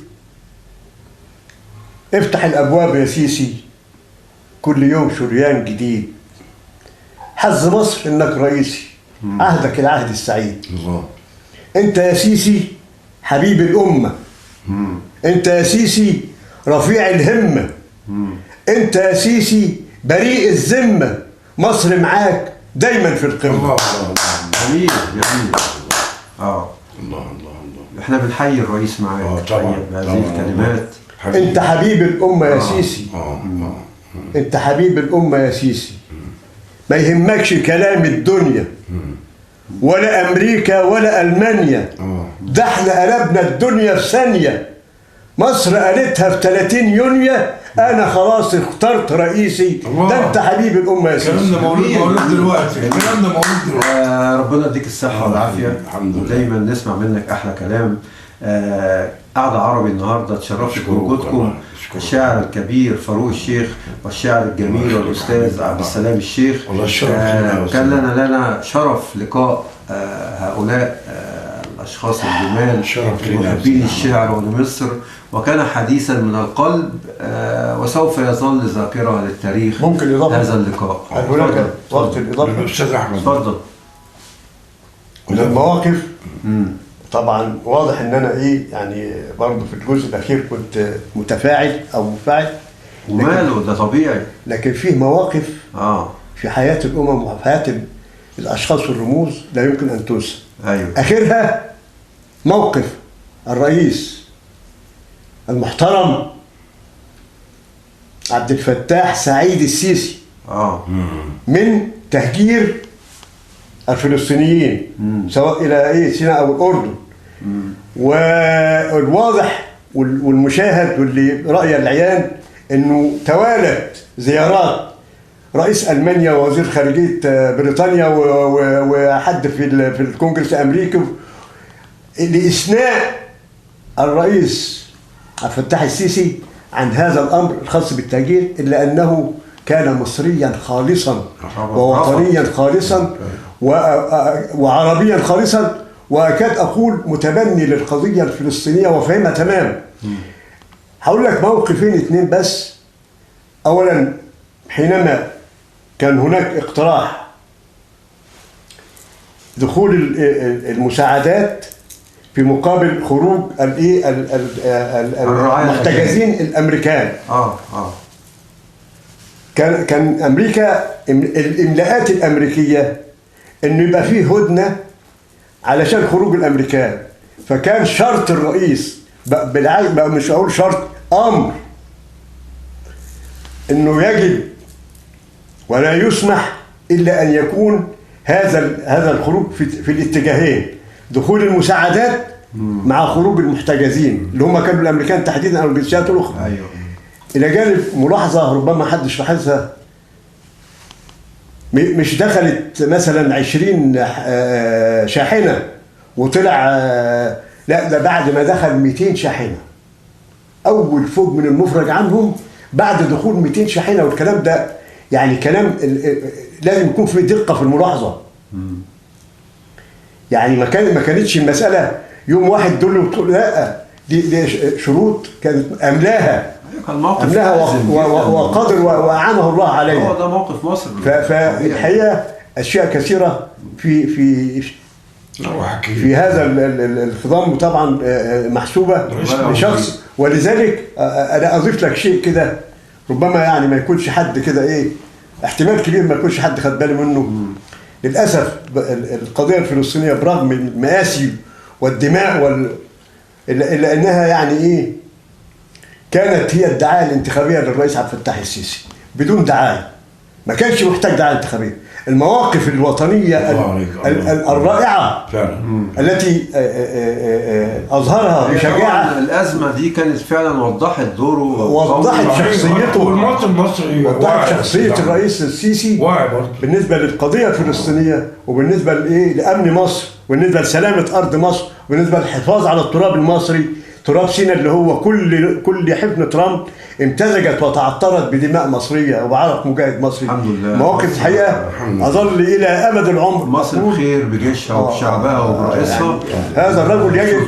افتح الأبواب يا سيسي، كل يوم شريان جديد، حظ مصر إنك رئيسي، عهدك العهد السعيد. الله. أنت يا سيسي حبيب الأمة، أنت يا سيسي رفيع الهمة، أنت يا سيسي بريء الذمة، مصر معاك دايما في القمة. الله الله. جميل جميل. الله الله الله. احنا بنحيي الرئيس معاك طبعا بهذه الكلمات. انت حبيب الأمة يا سيسي. انت حبيب الأمة يا سيسي، ما يهمكش كلام الدنيا ولا أمريكا ولا ألمانيا، ده احنا قلبنا الدنيا في ثانية، مصر قالتها في 30 يونيو، أنا خلاص اخترت رئيسي. ده أنت حبيب الأمة يا سيسي. الكلام ده موجود دلوقتي، الكلام ده موجود دلوقتي. ربنا يديك الصحة والعافية، الحمد لله. ودايما نسمع منك أحلى كلام. قعدة عربي النهارده اتشرفت بوجودكم، الشاعر الكبير فاروق الشيخ والشاعر الجميل والاستاذ عبد السلام الشيخ. والله الشرف لنا، كان لنا شرف لقاء هؤلاء الاشخاص الجمال محبين الشعر ولمصر، وكان حديثا من القلب، وسوف يظل ذاكره للتاريخ. ممكن إضافة هذا اللقاء. هل هناك وقت الإضافة؟ الاستاذ احمد اتفضل. المواقف طبعا واضح ان انا يعني برضه في الجزء الاخير كنت متفاعل او منفعل، وماله ده طبيعي، لكن فيه مواقف في حياة الامم وفي حياة الاشخاص والرموز لا يمكن ان تنسى. ايوه. اخرها موقف الرئيس المحترم عبد الفتاح سعيد السيسي من تهجير الفلسطينيين سواء الى سيناء او الاردن. والواضح والمشاهد واللي رأي العيان انه توالت زيارات رئيس المانيا ووزير خارجية بريطانيا وحد في الكونجرس الامريكي لاثناء الرئيس عبد الفتاح السيسي عن هذا الامر الخاص بالتهجير، الا انه كان مصريا خالصا ووطنيا خالصا وعربيا خالصا، واكاد اقول متبني للقضية الفلسطينية وفهمها تمام. هقول لك موقفين اتنين بس. اولا، حينما كان هناك اقتراح دخول المساعدات في مقابل خروج المحتجزين الامريكان، كان امريكا الاملاءات الامريكية انه يبقى فيه هدنة علشان خروج الامريكان، فكان شرط الرئيس بالعكس، مش هقول شرط، امر، انه يجب ولا يسمح الا ان يكون هذا الخروج في الاتجاهين، دخول المساعدات مع خروج المحتجزين اللي هم كانوا الامريكان تحديدا او الجنسيات الاخرى. أيوه. الى جانب ملاحظة ربما حدش لاحظها، مش دخلت مثلا 20 شاحنة وطلع، لا ده بعد ما دخل 200 شاحنة، اول فوج من المفرج عنهم بعد دخول 200 شاحنة. والكلام ده يعني كلام لازم يكون في دقه في الملاحظة. يعني ما كانتش المسالة يوم واحد دول، لا دي شروط كانت املاها وقادر واعانه الله عليها. هو ده موقف مصر. فالحقيقة اشياء كثيرة في في في هذا الخضم طبعا محسوبة لشخص. ولذلك انا اضيف لك شيء كده ربما يعني ما يكونش حد كده احتمال كبير ما يكونش حد خد باله منه. للاسف القضية الفلسطينية برغم المآسي والدماء الا انها يعني كانت هي الدعاية الانتخابية للرئيس عبد الفتاح السيسي بدون دعاية، ما كانش محتاج دعاية انتخابية. المواقف الوطنية الرائعة التي اظهرها بشجاعة. الازمة دي كانت فعلا وضحت دوره، وضحت شخصيته، والمواطن المصري وضحت شخصية الرئيس السيسي بالنسبة للقضية الفلسطينية، وبالنسبة لامن مصر، وبالنسبة لسلامة ارض مصر، وبالنسبة للحفاظ على التراب المصري، تراب سيناء اللي هو كل حفنة رمل امتزجت وتعطرت بدماء مصرية وبعرق مجاهد مصري. الحمد لله. مواقف الحقيقة اظل الى امد العمر مصر بخير بجيشها وبشعبها وبرئيسها. يعني هذا الرجل يجب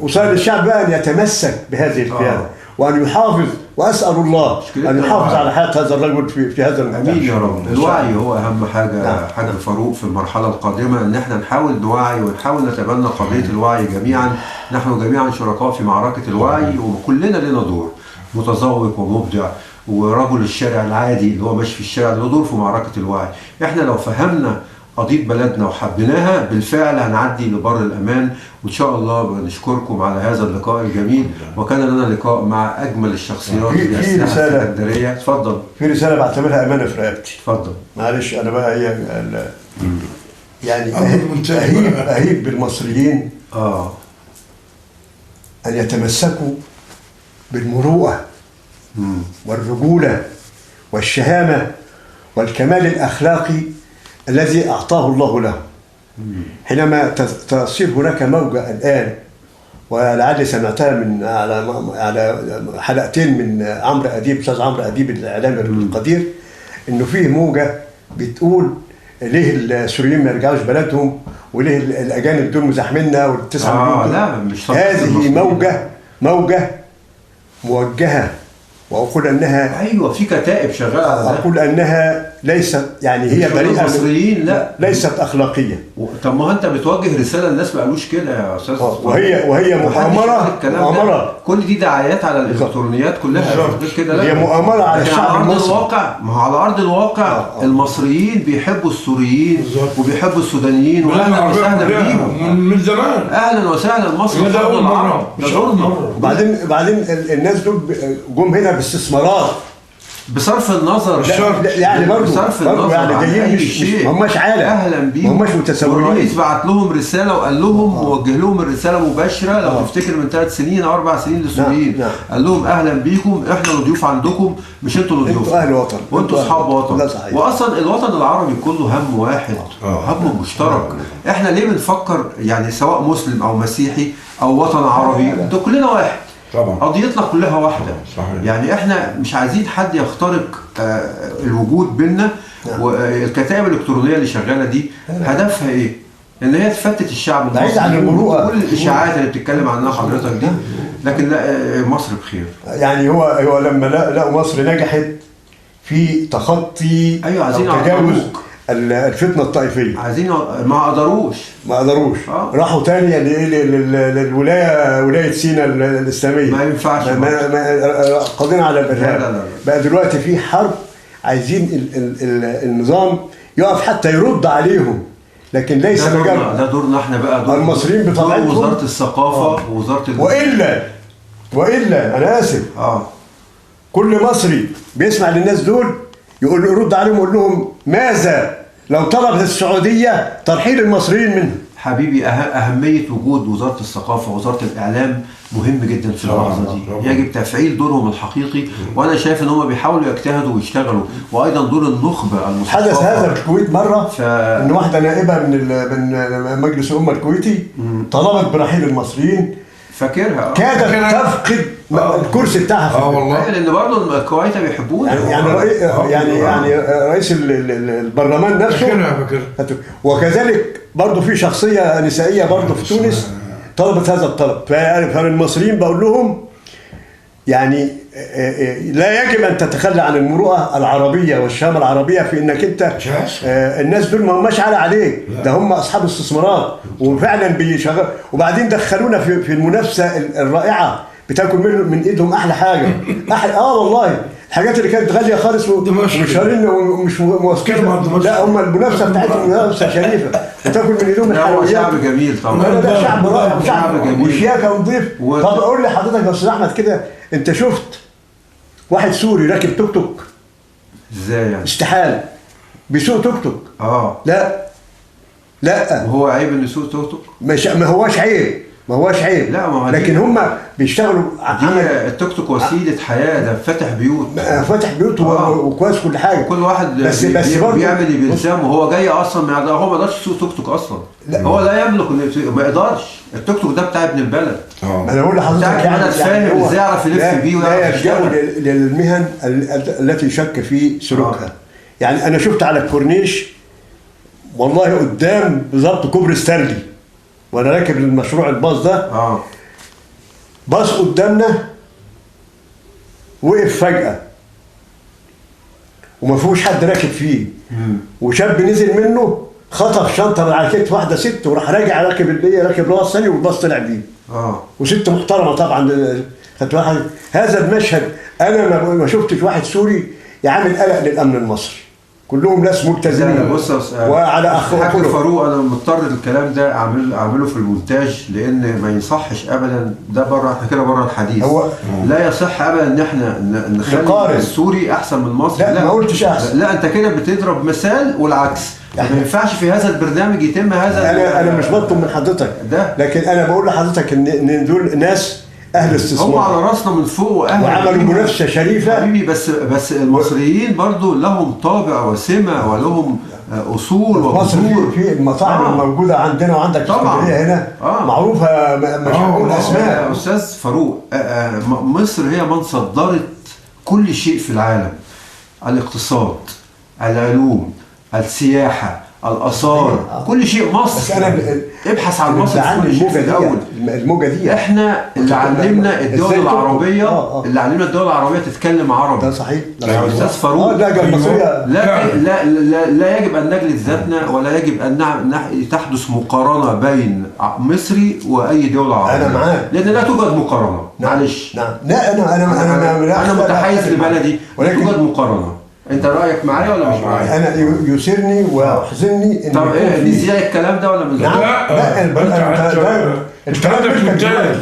وصار للشعب بقى ان يتمسك بهذه القيادة وان يحافظ، واسال الله ان يحافظ على حياة هذا الرجل في هذا المجتمع. امين يا رب. الوعي هو اهم حاجة. نعم. حاج فاروق، في المرحلة القادمة ان احنا نحاول نوعي ونحاول نتبنى قضية الوعي جميعا. نحن جميعا شركاء في معركة الوعي، وكلنا لنا دور، متذوق ومبدع ورجل الشارع العادي اللي هو ماشي في الشارع له دور في معركة الوعي. احنا لو فهمنا قضية بلدنا وحبيناها بالفعل هنعدي لبر الأمان. وإن شاء الله بنشكركم على هذا اللقاء الجميل، وكان لنا لقاء مع أجمل الشخصيات في رسالة. اتفضل. في رسالة بعتبرها أمانة في رقبتي. اتفضل. معلش أنا بقى هي يعني أهيب بالمصريين أن يتمسكوا بالمروءة والرجولة والشهامة والكمال الأخلاقي الذي أعطاه الله له. حينما تصير هناك موجة الآن، ولعلي سمعتها من على حلقتين من عمرو أديب، أستاذ عمرو أديب الإعلامي القدير، إنه فيه موجة بتقول ليه السوريين ما يرجعوش بلدهم، وليه الأجانب دول مزاحميننا، والتسعة مليون دول. لا مش هذه موجة موجهة، وأقول أنها أيوه في كتائب شغالة على ده. أقول أنها ليست يعني هي بريئة المصريين، لا ليست اخلاقية. طب ما انت بتوجه رسالة للناس ما قالوش كده يا استاذ. وهي مؤامرة، كل دي دعايات على الالكترونيات كلها كده. لا هي مؤامرة على الشعب المصري. الواقع، ما هو على ارض الواقع المصريين بيحبوا السوريين وبيحبوا السودانيين، واهلا وسهلا بيهم من زمان. اهلا وسهلا، مصر ده اول مرة، مش اول مرة. بعدين الناس دول جم هنا باستثمارات، بصرف النظر يعني برضه بصرف النظر يعني جايين مش هماش عالم، اهلا بيهم، هماش متسولين. والرئيس بعت لهم رسالة وقال لهم ووجه لهم الرسالة مباشرة لو تفتكر من 3 سنين او 4 سنين للسوريين. نعم. قال لهم اهلا بيكم، احنا الضيوف عندكم مش انتوا الضيوف، انتوا اهل وطن وانتوا اصحاب وطن. واصلا الوطن العربي كله هم واحد، هم مشترك. احنا ليه بنفكر يعني سواء مسلم او مسيحي او وطن عربي، ده كلنا واحد طبعا، قضيتنا كلها واحدة. صحيح. يعني احنا مش عايزين حد يخترق الوجود بينا. والكتائب الالكترونية اللي شغالة دي هدفها ايه؟ ان هي تفتت الشعب المصري بعيد عن المروءة، كل الاشاعات اللي بتتكلم عنها حضرتك دي. لكن لا، مصر بخير. يعني هو لما لقوا مصر نجحت في تخطي ايوه، عايزين تجاوز الفتنة الطائفية، عايزين ما قدروش راحوا تاني للولاية، ولاية سيناء الاسلامية. ما ينفعش، قضينا على الارهاب. لا لا لا. بقى دلوقتي في حرب، عايزين النظام يقف حتى يرد عليهم، لكن ليس مجرد ده دورنا احنا بقى، دور المصريين بطبيعتهم، وزارة الثقافة ووزارة والا انا اسف، كل مصري بيسمع للناس دول يقول يرد عليهم ويقول لهم ماذا لو طلبت السعودية ترحيل المصريين منها؟ حبيبي، أهمية وجود وزارة الثقافة ووزارة الإعلام مهم جدا في اللحظة دي. يجب تفعيل دورهم الحقيقي، وأنا شايف إن هم بيحاولوا يجتهدوا ويشتغلوا، وأيضا دور النخبة المثقفة. حدث هذا في الكويت مرة، إن واحدة نائبة من مجلس الأمة الكويتي طلبت برحيل المصريين، فاكرها، كادت تفقد الكرسي بتاعها. والله، لان برضه الكويت بيحبونا. يعني يعني رئيس البرلمان نفسه فاكرها. وكذلك برضه في شخصية نسائية برضه في تونس طلبت هذا الطلب. فالمصريين بقول لهم يعني لا يجب ان تتخلى عن المروءة العربية والشهامه العربية في انك انت الناس دول ما هماش على عليك، ده هم اصحاب استثمارات وفعلا بيشغل. وبعدين دخلونا في المنافسة الرائعة، بتاكل من ايدهم احلى حاجة، احلى والله الحاجات اللي كانت غالية خالص ومش شارين ومش موافقين، لا هم المنافسة بتاعتهم منافسه شريفه، بتاكل من ايدهم الحلويات. شعب جميل طبعا، لا شعب رائع وشعب جميل وشياكه ونضيف. طب قول لي حضرتك يا استاذ احمد كده، انت شفت واحد سوري راكب توك توك؟ ازاي يعني؟ استحالة بيسوق توك توك. لا لا، وهو عيب انه يسوق توك توك؟ مش ما هواش عيب، ما هواش عيب، لا ما هو لكن هم بيشتغلوا عمل. التوك توك وسيلة حياة، ده فاتح بيوت، فاتح بيوت وكويس كل حاجة، كل واحد بس برضه بيعمل اللي بيلزمه. هو جاي اصلا، هو ما يقدرش يسوق توك توك اصلا، لا. هو لا يملك، ما يقدرش. التوك توك ده بتاع ابن البلد. انا بقول لحضرتك يعني فاهم ازاي يعرف يلف بيه ويعرف يشتغل. للمهن التي يشك في سلوكها. يعني انا شفت على الكورنيش والله قدام بالظبط كوبري ستانلي وانا راكب المشروع الباص ده، باص قدامنا وقف فجأة وما فيهوش حد راكب فيه، وشاب نزل منه خطف شنطة من على كتف واحدة ست وراح راجع راكب اللي راكب راس ثاني والباص طلع بيه. وست محترمة طبعا. خدت واحد. هذا المشهد انا ما شفتش واحد سوري يعمل قلق للامن المصري، كلهم ناس ملتزمين. بص وعلى اخوه فاروق، انا مضطر الكلام ده اعمله في المونتاج، لان ما يصحش ابدا، ده بره، احنا كده بره الحديث. هو لا يصح ابدا ان احنا نخلي السوري احسن من مصر. لا, ما قلتش احسن، لا انت كده بتضرب مثال والعكس، ما ينفعش في هذا البرنامج يتم هذا. انا مش بطلب من حضرتك ده، لكن انا بقول لحضرتك ان دول ناس اهل استثمار، هم على راسنا من فوق واهل وعملوا منافسه شريفه حبيبي. بس المصريين برضو لهم طابع وسمه ولهم اصول وجذور. في المطاعم الموجودة عندنا وعندك في اسكندرية هنا معروفة، مش هقول اسماء. يا استاذ فاروق، مصر هي من صدرت كل شيء في العالم، الاقتصاد، العلوم، السياحة، الاثار، كل شيء مصر. بس انا ابحث عن مصر في كل شيء في الاول. الموجه دي احنا اللي علمنا الدول العربية، اللي علمنا الدول العربية تتكلم عربي. ده صحيح يا استاذ فاروق. لا المصرية لا لا لا، لا يجب ان نجلد ذاتنا، ولا يجب ان تحدث مقارنة بين مصري واي دولة عربية. انا معاك، لان لا توجد مقارنة. معلش. نعم. لا انا انا متحيز لبلدي، لا توجد مقارنة. انت رايك معايا ولا مش معايا؟ انا يسرني ويحزنني ان طب ايه نزيع الكلام ده ولا مش؟ لا لا، انت عندك مونتاج،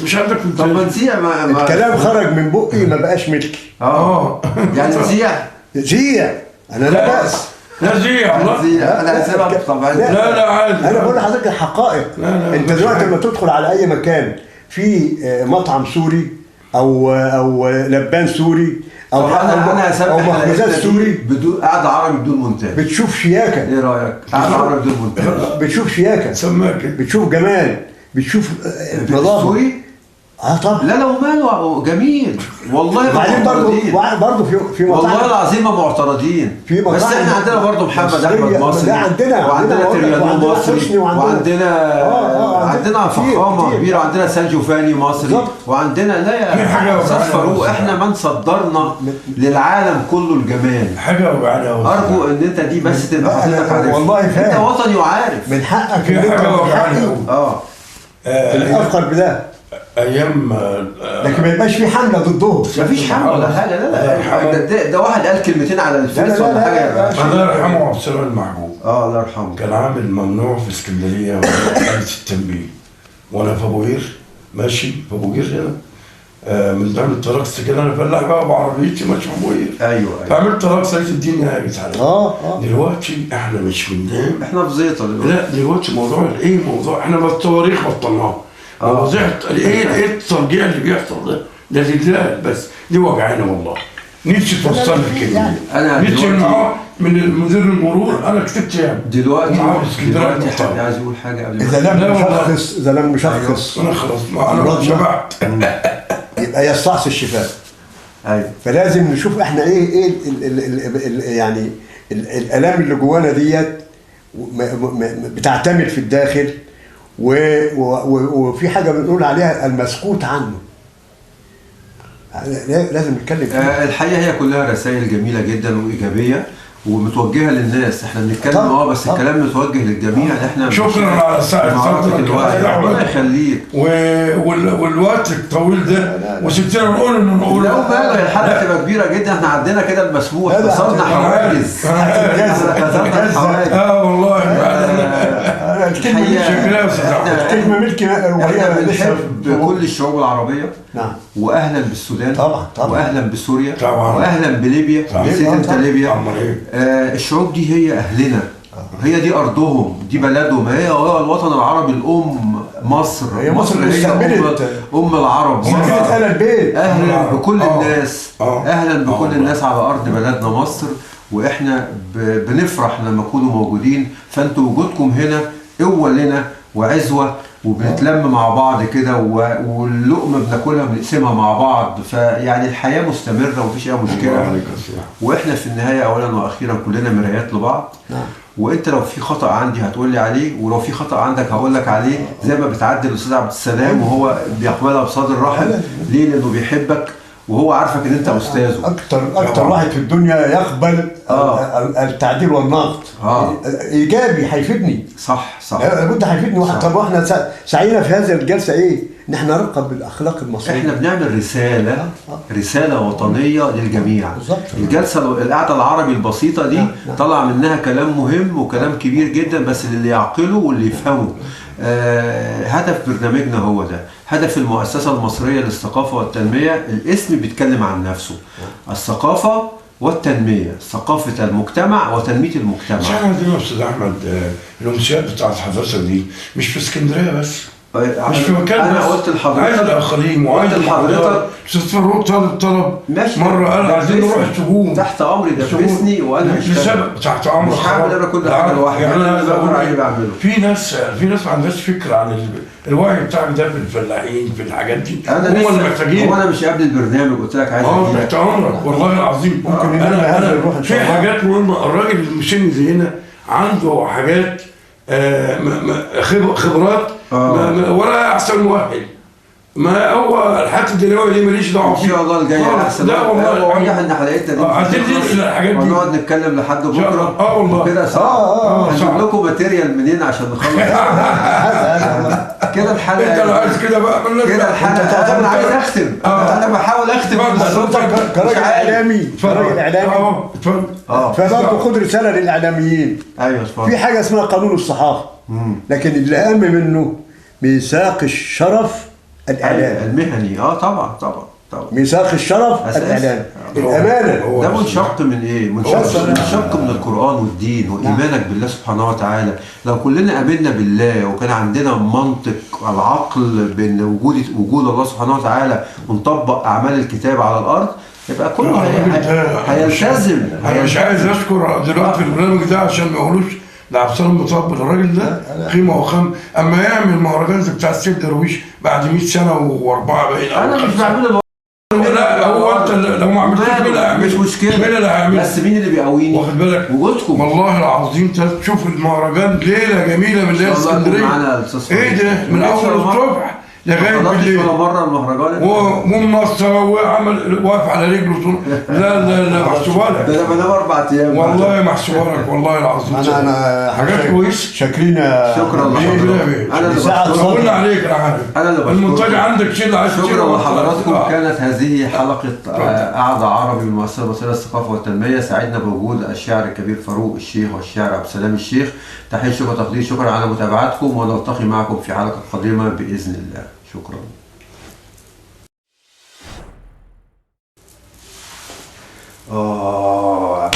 مش عندك مونتاج. طب ما نزيع، الكلام خرج من بقي ما بقاش ملكي. يعني نزيع زيع، انا لا بأس. لا زيع، لا انا هسيبها طبعا. لا لا عادي، انا بقول لحضرتك الحقائق. انت دلوقتي لما تدخل على اي مكان في مطعم سوري او لبان سوري او انا مخبوزات سوري بدون قعدة عربي بدون مونتاج، بتشوف شياكه. ايه رايك؟ قعدة عربي بدون مونتاج، بتشوف شياكه، سماكه، بتشوف جمال، بتشوف نظافة. سوري؟ طبعا. لا لو ماله جميل والله. وبعدين برضه في مطاعم والله العظيم ما معترضين، في مطاعم. بس احنا عندنا برضه محمد احمد مصري، لا عندنا، وعندنا تريانو مصري، وعندنا عندنا فخامة كبيرة، وعندنا سان جوفاني مصري، وعندنا لا يا استاذ فاروق، احنا من صدرنا للعالم كله الجمال. حاجة وجعانه، ارجو ان انت دي بس تبقى حضرتك عارف. والله فاهم، انت وطني وعارف، من حقك ان انت افخر بده ايام، لكن ما يبقاش في حمله ضدهم. مفيش حمله ولا حاجة. لا لا، ده واحد قال كلمتين على الفيس ولا حاجة. الله يرحمه عبد السلام المحجوب، الله يرحمه، كان عامل ممنوع في اسكندرية وقالة التنبيه، وانا في ابو قير ماشي، في ابو قير هنا من ضمن التراكس كده، انا فلاح بقى بعربيتي ماشي في ابو قير. ايوه فعملت تراكس لقيت الدنيا هاجت عليا. دلوقتي احنا مش بننام، احنا في زيطه دلوقتي. لا دلوقتي موضوع ايه، موضوع احنا الصواريخ بطلناها. مواضيع ايه الترجيع اللي بيحصل ده لله، بس دي وجعانه والله. نفسي توصل لي كده. انا نفسي من مدير المرور انا كتبت يعني دلوقتي حد عايز يقول حاجة قبل اذا لم نشخص، انا خلاص انا شبعت، يبقى يستعصي الشفاء. ايوه، فلازم نشوف احنا ايه يعني الالام اللي جوانا ديت بتعتمد في الداخل، وفي حاجة بنقول عليها المسكوت عنه، لازم نتكلم فيها. الحقيقة هي كلها رسائل جميلة جدا وايجابية ومتوجهه للناس. احنا بنتكلم بس الكلام متوجه للجميع. احنا شكرا على ساعة صدرك، ربنا يخليك، والوقت الطويل ده وسبتنا نقول انه نقول. لا ماله، الحلقة تبقى كبيرة جدا. احنا عندنا كده المسموح، كسرنا حواجز، كسرنا الحواجز. والله الكلمة ملكي، وهي بنحب كل الشعوب العربية. نعم، واهلا بالسودان طبعا، طبعا، واهلا بسوريا طبعا، واهلا بليبيا. نسيت انت ليبيا. الشعوب دي هي اهلنا، هي دي ارضهم، دي بلدهم، هي الوطن العربي الام مصر. هي مصر هي ام العرب، استقبلت اهل البيت. اهلا بكل الناس، اهلا بكل الناس على ارض بلدنا مصر. واحنا بنفرح لما تكونوا موجودين، فانتوا وجودكم هنا قوة لنا وعزوه، وبنتلم مع بعض كده، واللقمه بناكلها بنقسمها مع بعض. فيعني الحياة مستمرة ومفيش اي مشكلة. واحنا في النهاية اولا واخيرا كلنا مرايات لبعض. وانت لو في خطا عندي هتقول لي عليه، ولو في خطا عندك هقول لك عليه، زي ما بتعدل الاستاذ عبد السلام وهو بيقبلها بصدر رحب. ليه؟ لانه بيحبك وهو عارفك ان انت استاذه. اكتر واحد في الدنيا يقبل التعديل والنقد. ايجابي، هيفيدني. صح صح، لابد هيفيدني. طب واحنا سعينا في هذه الجلسة ايه؟ ان احنا نرقب بالاخلاق المصرية. احنا بنعمل رسالة، رسالة وطنية للجميع. بالظبط. الجلسة القعدة العربي البسيطة دي طلع منها كلام مهم وكلام كبير جدا، بس للي يعقله واللي يفهمه. هدف برنامجنا هو ده، هدف المؤسسة المصرية للثقافة والتنمية. الاسم بيتكلم عن نفسه، الثقافة والتنمية، ثقافة المجتمع وتنمية المجتمع. مش احنا عندنا يا أستاذ أحمد الأمسيات بتاعت حضرتك دي مش في اسكندرية بس، مش في مكان أنا قلت لحضرتك عايز الآخرين، وعايز لحضرتك أستاذ فاروق طلب مرة قال عايزين نروح السجون. تحت أمري، دبسني وأنا هشتغل تحت أمرك، مش هعمل أنا كل حاجة لوحدي. يعني أنا عايز أقول في ناس ما عندهاش فكرة عن الوعي بتاعك ده في الفلاحين في الحاجات دي، هم اللي محتاجين. هو أنا مش قبل البرنامج قلت لك عايز تحت أمرك والله العظيم. ممكن أنا في حاجات مهمة. الراجل المشن زينا عنده حاجات خبرات ولا احسن مؤهل. ما هو الحاجات الدنيوية دي ماليش دعوه فيها. ان شاء الله الجاي احسن. لا والله واضح ان حلقتنا دي الحاجات دي ونقعد نتكلم لحد بكره. والله كده صعب. هنجيب لكم material منين عشان نخلص كده الحلقة؟ انت لو عايز كده بقى كده الحلقة. انا عايز اختم، انا بحاول اختم. كراجل اعلامي، كراجل اعلامي اتفضل. فبرضه خد رسالة للاعلاميين. ايوه اتفضل. في حاجة اسمها قانون الصحافة، لكن اللي اهم منه ميثاق الشرف الاعلامي المهني. طبعا طبعا طبعا، ميثاق الشرف الاعلامي، الامانة. ده منشق من ايه؟ منشق من القران والدين وايمانك بالله سبحانه وتعالى. لو كلنا امنا بالله وكان عندنا منطق العقل بان وجود الله سبحانه وتعالى ونطبق اعمال الكتاب على الارض، يبقى كله هيلتزم. انا مش عايز اذكر دلوقتي في البرنامج ده عشان ما يقولوش ده عبد السلام مطبل. الراجل ده قيمة وخام. اما يعمل مهرجان زي بتاع السيد درويش بعد 100 سنة و4 باين. انا مش بعمله. لا هو انت لو ما عملتوش مين اللي هيعمله؟ مش مشكلة، مين اللي هيعمله؟ بس مين اللي بيقويني؟ واخد بالك؟ وجودكم والله العظيم. تشوف المهرجان ليلة جميلة من ليلة اسكندرية. ايه ده؟ من اول الصبح لغاية بالليل. ولا مرة المهرجان ومنصة وعمل واقف على رجله طول. لا لا لا محسوبة لك. ده انا بنام 4 ايام والله، محسوبة لك والله العظيم. انا حاجات كويسة. شاكرين. شكرا لحضرتك. انا اللي قلنا عليك يا عارف. انا اللي بشكرك. المونتاج عندك شيل عايز. شكرا لحضراتكم. كانت هذه حلقة قعدة عربي من المؤسسة المصرية للثقافة والتنمية. سعدنا بوجود الشاعر الكبير فاروق الشيخ والشاعر عبد السلام الشيخ. تحية شكر وتقدير، شكرا على متابعتكم، ونلتقي معكم في حلقة قادمة باذن الله. شكرا.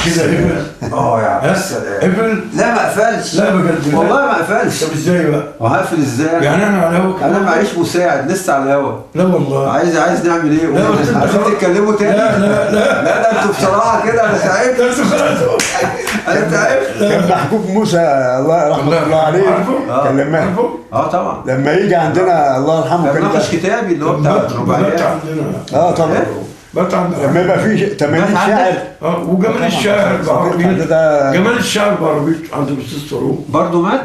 كده قفل. يا عبد السلام قفل. لا ما قفلش. لا بجد والله ما قفلش. طب ازاي بقى؟ وهقفل ازاي؟ يعني انا على الهوا؟ انا معيش مساعد لسه على الهوا. لا والله. عايز نعمل ايه؟ لا عايزين تتكلموا تاني؟ لا لا لا لا ده انتوا بصراحة كده انا تعبت. انا تعبت. كان محجوب موسى الله رحمه الله عليه، كان لما طبعا لما يجي عندنا الله يرحمه كان ناقش كتابي اللي هو بتاع الرباعيات طبعا. بات عندنا لما يبقى فيه 80 شاعر. وجمال الشاعر بعربيته، جمال الشاعر بعربيته عند الاستاذ فاروق برضه مات.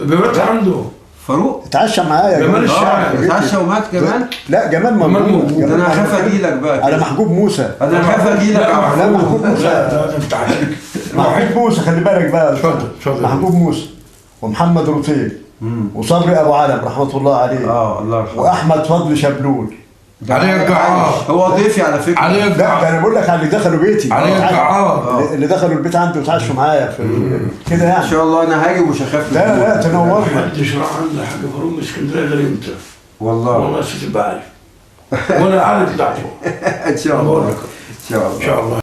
بيبات عنده فاروق. اتعشى معايا جمال الشاعر. اتعشى ومات جمال؟ لا جمال موجود. ده انا خاف اجي لك بقى على محجوب موسى. انا خاف اجي لك. لا محجوب موسى. لا انت عليك محجوب موسى، خلي بالك بقى. اتفضل اتفضل. محجوب موسى ومحمد رطيب وصبري ابو علم رحمه الله عليه، الله يرحمه، واحمد فضل شبلول. علي الجعار هو ضيفي على فكرة. علي الجعار. لا ده انا بقول لك على اللي دخلوا بيتي. علي الجعار اللي دخلوا البيت عندي وتعشوا معايا في كده يعني. ان شاء الله انا هاجي ومش هخاف. لا لا تنورنا. محدش راح عند حاج فاروق من اسكندرية غير انت. والله والله يا سيدي عارف، وانا عارف بتاعته. ان شاء الله ان شاء الله ان شاء الله.